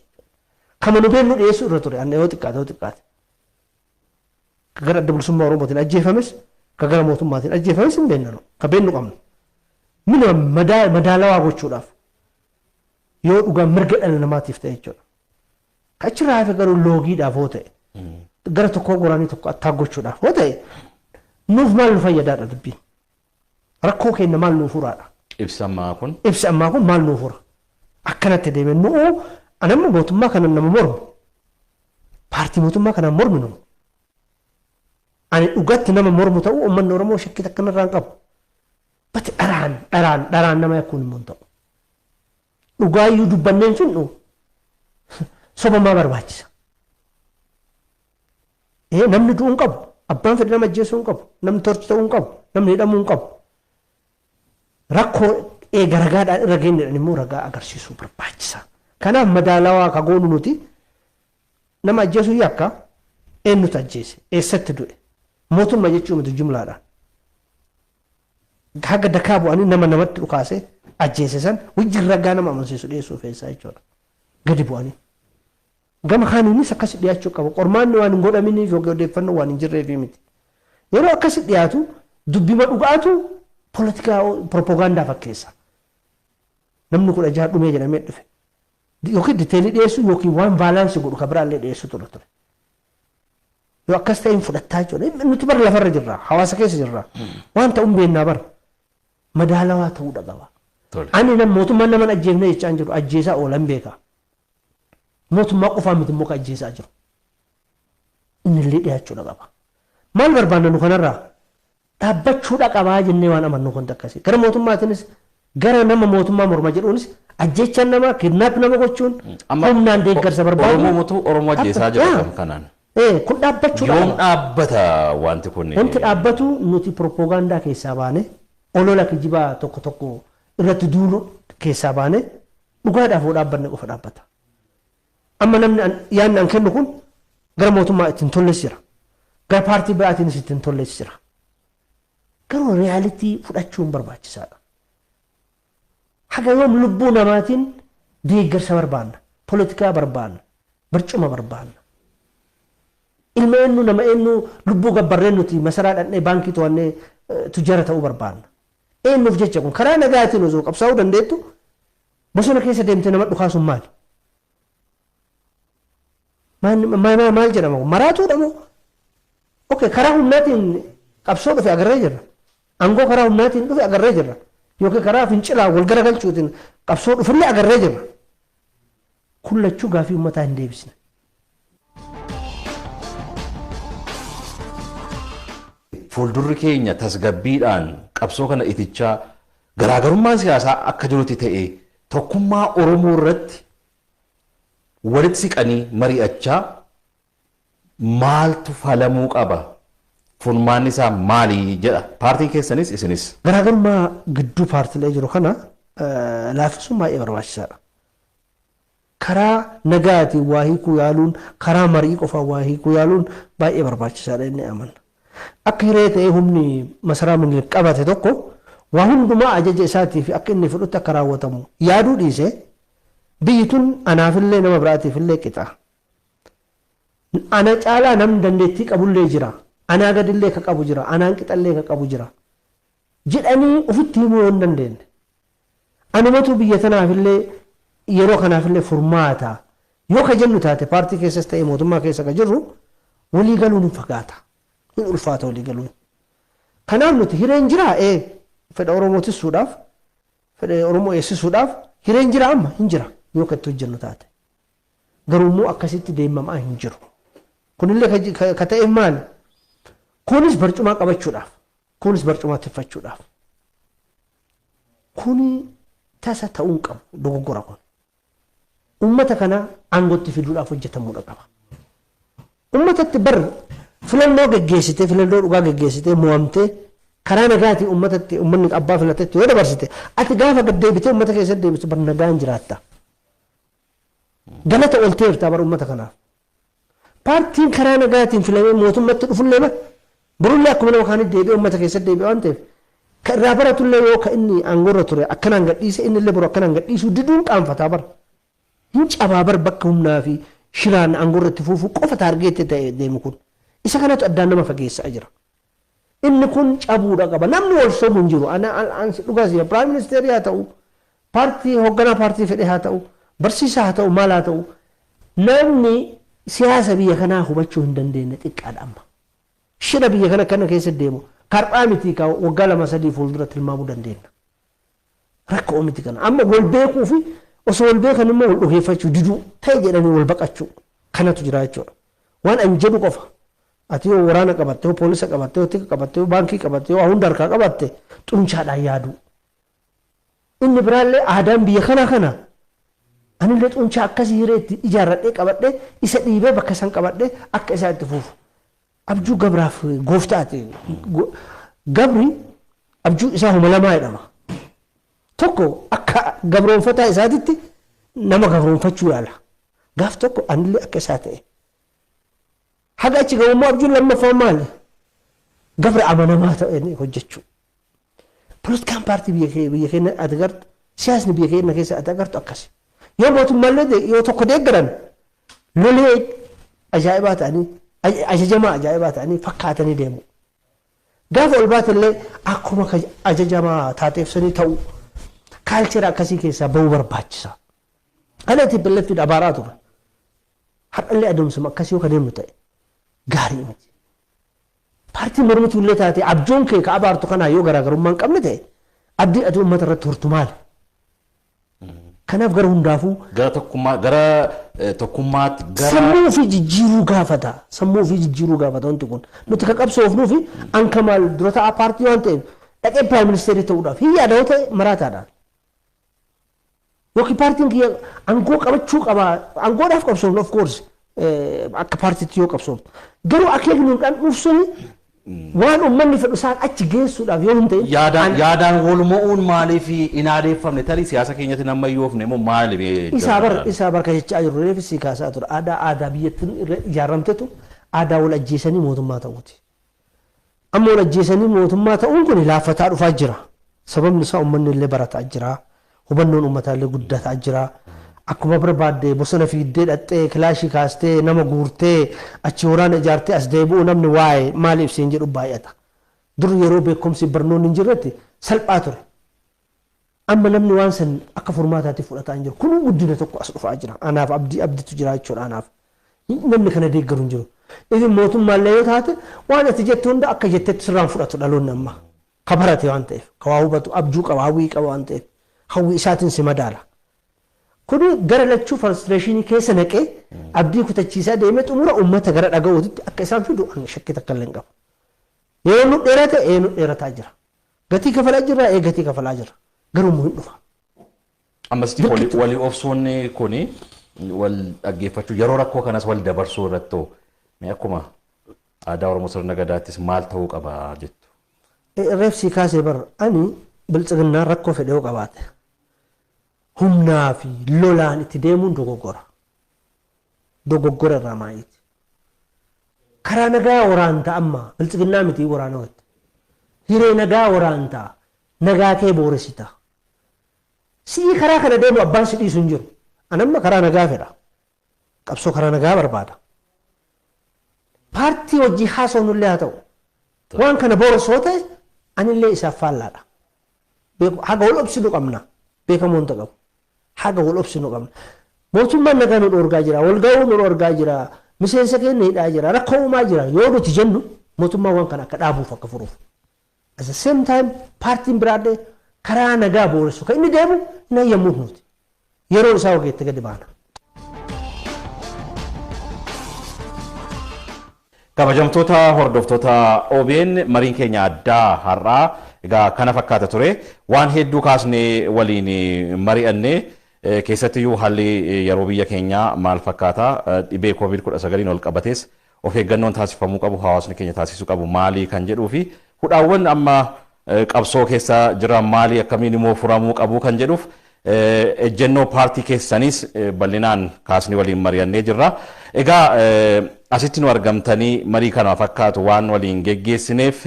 Kama nu beeknu dhiyeessuu irra ture. Anna yoo xiqqaate yoo xiqqaate. Ka gara Adda Bilisummaa Oromootiin ajjeefames, ka gara mootummaatiin ajjeefames hin beeknu. Ka beeknu qabnu. Minima madaalawaa gochuudhaaf. Yoo dhugaa mirga dhala namaatiif ta'e jechuudha. Ka achirraa hafe garuu loogiidhaaf yoo ta'e. Gara tokkoo goranii tokko attaa gochuudhaaf yoo ta'e nuuf maal nu fayyadaadha dubbiin. Rakkoo keenya maal nuuf furaadha. Ibsi ammaa kun? Ibsi ammaa kun maal nuuf fura? Akkanatti deeme nu'u anamma mootummaa kana nama mormu. Paartii mootummaa kanaan morminu. Ani dhugatti nama mormu ta'uu uummanni Oromoo shakkii takka narraa hin qabu. Bati dharaan dharaan dharaan nama yakkuun immoo hin ta'u. Dhugaayyuu dubbanneen finnu soba maa barbaachisa? Namni du'uu hin qabu. Abbaan fedhe nama ajjeesuu hin qabu. Namni torchi ta'uu hin qabu. Namni hidhamuu hin qabu. Rakkoo eega ragaadhaan irra geenyedhaan immoo ragaa agarsiisuu barbaachisa. Kanaaf madaalawaa ka goonu nuti nama ajjeesuu yakka, eenyutu ajjeese, eessatti du'e, mootummaa jechuu miti jumlaadhaan. Haga dakaa bu'anii nama namatti dhukaase ajjeese san wajjin ragaa nama amansiisu dhiyeessuu feessaa jechuudha. Gadi bu'anii. Gama kaaniinis akkasi dhiyaachuu qaba. Qormaanni waan hin godhaminiif yookiin odeeffannoo waan hin jirreefi miti. Yeroo akkasi dhiyaatu dubbima dhugaatu poolitikaa propoogaandaa fakkeessa. Namni 16 dhumee jedhamee dhufe. Yookiin diteelii dhiyeessuu yookiin waan baalaansi godhu kan biraallee dhiyeessuu ture ture. Yoo akkas ta'e hin fudhattaa jechuudha. Nuti bara lafarra jirra. Hawaasa keessa jirra. Waan ta'uun beennaa bara. Madaalawaa ta'uudha qaba. Ani nam mootummaan nama ajjeefne jechaa hin jiru. Ajjeesaa oolan beeka. Mootummaa qofaa miti immoo kan ajjeesaa jiru. Innillee dhiyaachuudha qaba. Maal barbaanna nu kanarraa? Dhaabbachuudha qabaa jennee waan amannu kun akkasii. Gara mootummaatiinis gara nama mootummaa morma jedhuunis ajjeechaan namaa kidnaap nama gochuun humnaan deeggarsa barbaadu. Oromoo mootu Oromoo ajjeesaa jira kan kanaan. Kun dhaabbachuudha Yoom qaba. dhaabbata wanti kun? Wanti dhaabbatu nuti propoogaandaa keessaa baane olola kijibaa tokko tokko irratti duulu keessaa baane dhugaadhaaf yoo dhaabbanne qofa dhaabbata. Amma namni yaadni an kennu kun gara mootummaa ittiin tolles jira. Gara paartii biraatiinis ittiin tolles jira. Garuu riyaalitii fudhachuun barbaachisaadha. Haga yoom lubbuu namaatiin deeggarsa barbaanna, poolitikaa barbaanna, barcuma barbaanna. Ilma eenyu nama eenyu lubbuu gabbarreen nuti masaraa dhaqnee baankii to'annee tujjaara ta'uu barbaanna. Eenyuuf jecha kun karaa nagaatiin osoo qabsaa'uu dandeettu bosona keessa deemtee nama dhukaasuun maali? Maal jedhama kun? Maraatuudha moo? Okay, karaa humnaatiin qabsoo dhufe agarree jirra. Aangoo karaa humnaatiin dhufe agarree jirra. Yookiin karaa fincilaa wal garagalchuutiin qabsoo dhufillee agarree jirra. Kun lachuu gaafii uummataa hin deebisne. Fuuldurri keenya tasgabbiidhaan qabsoo kana itichaa, garaagarummaan siyaasaa akka jirutti ta'e, tokkummaa Oromoo irratti walitti siqanii mari'achaa maaltu falamuu qaba? Furmaanni isaa maali jedha? Paartiin keessanis isinis. Garaagarummaa gidduu paartiilee jiru kana laaffisuun baay'ee barbaachisaadha. Karaa nagaatiin waa hiikuu yaaluun, karaa marii qofaan waa hiikuu yaaluun baay'ee barbaachisaadha inni amanna. Akka hiree ta'ee humni masaraa Minilik qabate tokko waa hundumaa ajaja isaatii fi akka inni fedhutti akka raawwatamu yaaduu dhiisee, biyyi tun anaafillee nama biraatiifillee qixa. Ana caalaa namni dandeettii qabullee jira. Anaa gadillee ka qabu jira. Anaan qixallee ka qabu jira. Jedhanii ofitti himuu yoo hin dandeenye. Anumatu biyya tanaafillee yeroo kanaafillee furmaata. Yoo ka jennu taate, paartii keessas ta'e mootummaa keessa ka jirru walii galuun hin fagaata. Hin ulfaata walii galuun. Kanaaf nuti hireen jiraa fedha Oromoo tissuudhaaf, fedha Oromoo eessisuudhaaf hireen jira, amma hin jira yoo ka itti hojjennu taate. Garuu immoo akkasitti deemamaa hin jiru. Kunillee ka ta'eef maali? Kunis barcumaa qabachuudhaaf, kunis barcumaa tiffachuudhaaf. Kuni tasa ta'uu hin qabu, dogoggora kun. Uummata kana aangootti fiduudhaaf hojjetamuudha qaba. Uummatatti bar filannoo geggeessitee, filannoo dhugaa geggeessitee mo'amtee, karaa nagaatiin uummatatti, uummanni abbaa filatetti yoo dabarsite, ati gaafa gad deebitee uummata keessatti deebistu bar nagaan jiraatta. Galata oolteerta bar uummata kanaaf. Paartiin karaa nagaatiin filamee mootummatti dhufullee bar borullee akkuma nama kaanitti deebi'ee uummata keessatti deebi'e waan ta'eef, ka irraa baratullee yoo ka inni aangoorra ture akkanaan gadhiise, inni illee boru akkanaan gadhiisuu diduun qaanfataa bara. Hin cabaa bar bakka humnaa fi shiraan aangoorra itti fuufuu qofa target ta'e deemu kun. Isa kanatu addaan nama fageessaa jira. Inni kun cabuudha qaba. Namni wal sobu hin jiru. Ana dhugaas prime ministerii haa ta'u, paartii hoogganaa paartii fedhe haa ta'u, barsiisaa haa ta'u, maal haa ta'u, namni siyaasa biyya kanaa hubachuu hin dandeenye xiqqaadha amma. Shira biyya kana keessa deemu karphaa miti, ka waggaa 2 3 fuuldura tilmaamuu dandeenya. Rakkoo miti kana. Amma wal beekuu fi osoo wal beekan immoo wal dhugeeffachuu diduu, ta'e jedhanii wal baqachuu kanatu jira jechuudha. Waan an jedhu qofa. Ati yoo waraana qabatte, yoo poolisa qabatte, yoo tika qabatte, yoo baankii qabatte, yoo hunda harkaa qabatte, xunchaadhaan yaaduu. Inni biraallee aadaan biyya kanaa kana anillee xunchaa akkasii hiree itti ijaarradhee qabadhee, isa dhiibee bakka san qabadhee akka isaa itti fufu. Abjuu gabraaf gooftaati. Gabri abjuu isaa huma lamaa jedhama. Tokko akka gabroonfataa isaatitti nama gabroonfachuu yaala. Gaaf tokko anillee akka isaa ta'e. Haga achi ga'u immoo abjuun lammaffaan maali? Gabra amanamaa ta'e hojjechuu. Poolitikaan paartii biyya keenya ati agartu, siyaasni biyya keenya keessa ati agartu akkasi. Yoo mootummaallee yoo tokko deeggaran, lolee ajaa'ibaa ta'anii, ajajamaa ajaa'ibaa ta'anii fakkaatanii deemu. Gaafa ol baatellee akkuma ajajamaa taateefsanii ta'u, culture akkasii keessaa bahuu barbaachisa. Kana TPLF abaaraa ture. Har'allee adeemsuma akkasii yoo ka deemnu ta'e gaarii miti. Paartiin mormituu illee taate, abjuun kee ka abaartu kanaa yoo garaagarummaa hin qabne ta'e, abdii ati uummata irratti hortu maali? Kanaaf gara hundaafuu Gara tokkummaa, gara tokkummaatti gara sammuu ofii jijjiiruu gaafata. Sammuu ofii jijjiiruu gaafata wanti kun. Nuti ka qabsoofnuu fi anka maal dura ta'a paartii waan ta'eef dhaqee prime ministerii ta'uudhaaf hin yaada yoo ta'e maraataadhaan. Yookiin paartiin kiyya aangoo qabachuu qaba. Aangoodhaaf qabsoofnu, of course, akka paartiitti yoo qabsoofnu. Garuu akeekni dhaan suni waan uummanni fedhu isaan achi geessuudhaaf yoo hin ta'in. Yaadaan wal mo'uun maaliif hin aadeeffamne? Tarii siyaasa keenyatti nama yoofne immoo maali? Isaa bar ka jechaa jiru reefi si kaasaa ture. Aadaa biyyattiin irra ijaaramtetu aadaa wal ajjeesanii mootummaa ta'uuti. Amma wal ajjeesanii mootummaa ta'uun kun laaffataa dhufaa jira. Sababni isaa uummanni illee barataa jira. Hubannoon uummataa illee guddataa jira. Akkuma barbaadde bosona fiiddee dhaxxee kilaashii kaastee nama guurtee achi waraana ijaartee as deebi'u, namni waa'ee maaliif siin jedhu baay'ata. Dur yeroo beekumsi barnoonni hin jirretti salphaa ture. Amma namni waan san akka furmaataatti fudhataa hin jiru. Kun guddina tokko as dhufaa jira. Anaaf abdii abdiitu jira jechuudha anaaf. Namni kana deeggaru hin jiru. Ifin mootummaallee yoo taate, waan ati jettu hunda akka jettetti sirraan fudhatu dhaloonni amma. Ka barate waan ta'eef, ka waa hubatu, abjuu qaba, hawwii qaba waan ta'eef, hawwii isaatiin si madaala. Kuni gara lachuu frustrationii keessa naqee abdii kutachiisaa deemee xumura uummata gara dhaga'uutitti akka isaan fidu ani shakkii takka illee hin qabu. Yeroo nu dheerate nu dheerataa jira. Gatii kafalaa jirra gatii kafalaa jira. Garuu immoo hin dhufa. Ammas walii obsuun kuni wal dhaggeeffachuu yeroo rakkoo kanas wal dabarsuu irratti akkuma aadaa Oromoo sirna gadaattis maal ta'uu qaba jettu? Reefsi kaasee bar ani biltsiginnaan rakkoo fedhe yoo qabaate humnaa fi lolaan itti deemuun dogoggora. Dogoggora irraa maayiiti. Karaa nagaa waraanta amma biltsiginnaa miti waraana walitti. Hiree nagaa waraanta nagaa kee booressita. Si'ii karaa kana deemu abbaan si dhiisu hin jiru. Ani amma karaa nagaa fedha. Qabsoo karaa nagaa barbaada. Paartii hojii haasofnullee haa ta'u. Waan kana booressoo ta'e anillee isaaf faallaadha. Haga wal obsinu qabna. Beekamoo hin qabu. Haga wal obsinu qabna. Mootummaan nagaa nu dhoorgaa jira. Wal ga'uu nu dhoorgaa jira. Miseensa keenya hidhaa jira. Rakkoo uumaa jira. Yoo nuti jennu mootummaan waan kana akka dhaabuuf akka furuuf. At the same time paartiin biraallee karaa nagaa booressu kan inni deemu hin hayyamuuf nuti. Yeroo isaa ogeetti gadi baana. Kabajamtoota hordoftoota OBN mariin keenya addaa har'aa egaa kana fakkaata ture. Waan hedduu kaasnee waliin mari'annee keessattiyyuu haalli yeroo biyya keenyaa maal fakkaata dhibee COVID-19 ol qabates of eeggannoon taasifamuu qabu hawaasni keenya taasisuu qabu maalii kan jedhuu fi hudhaawwan amma qabsoo keessa jiran maalii akkamiin immoo furamuu qabu kan jedhuuf ejjennoo paartii keessanis bal'inaan kaasnee waliin mari'annee jirra. Egaa asitti nu argamtanii marii kana fakkaatu waan waliin geggeessineef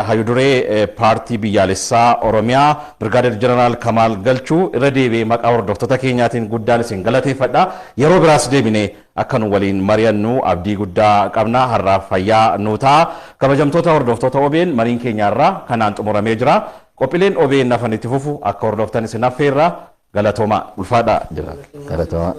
hayyu-duree paartii biyyaalessaa Oromiyaa Birgaadeer Jeneraal Kamaal Galchuu irra deebi'ee maqaa hordoftoota keenyaatiin guddaan isin galateeffadha. Yeroo biraas deebinee akka nu waliin mari'annu abdii guddaa qabna. Har'aaf fayyaa nu ta'a. Kabajamtoota hordoftoota OBN mariin keenyaarraa kanaan xumuramee jira. Qophiileen OBN hafan itti fufu akka hordoftan isin affeerra. Galatooma ulfaadhaa jira. Galatooma.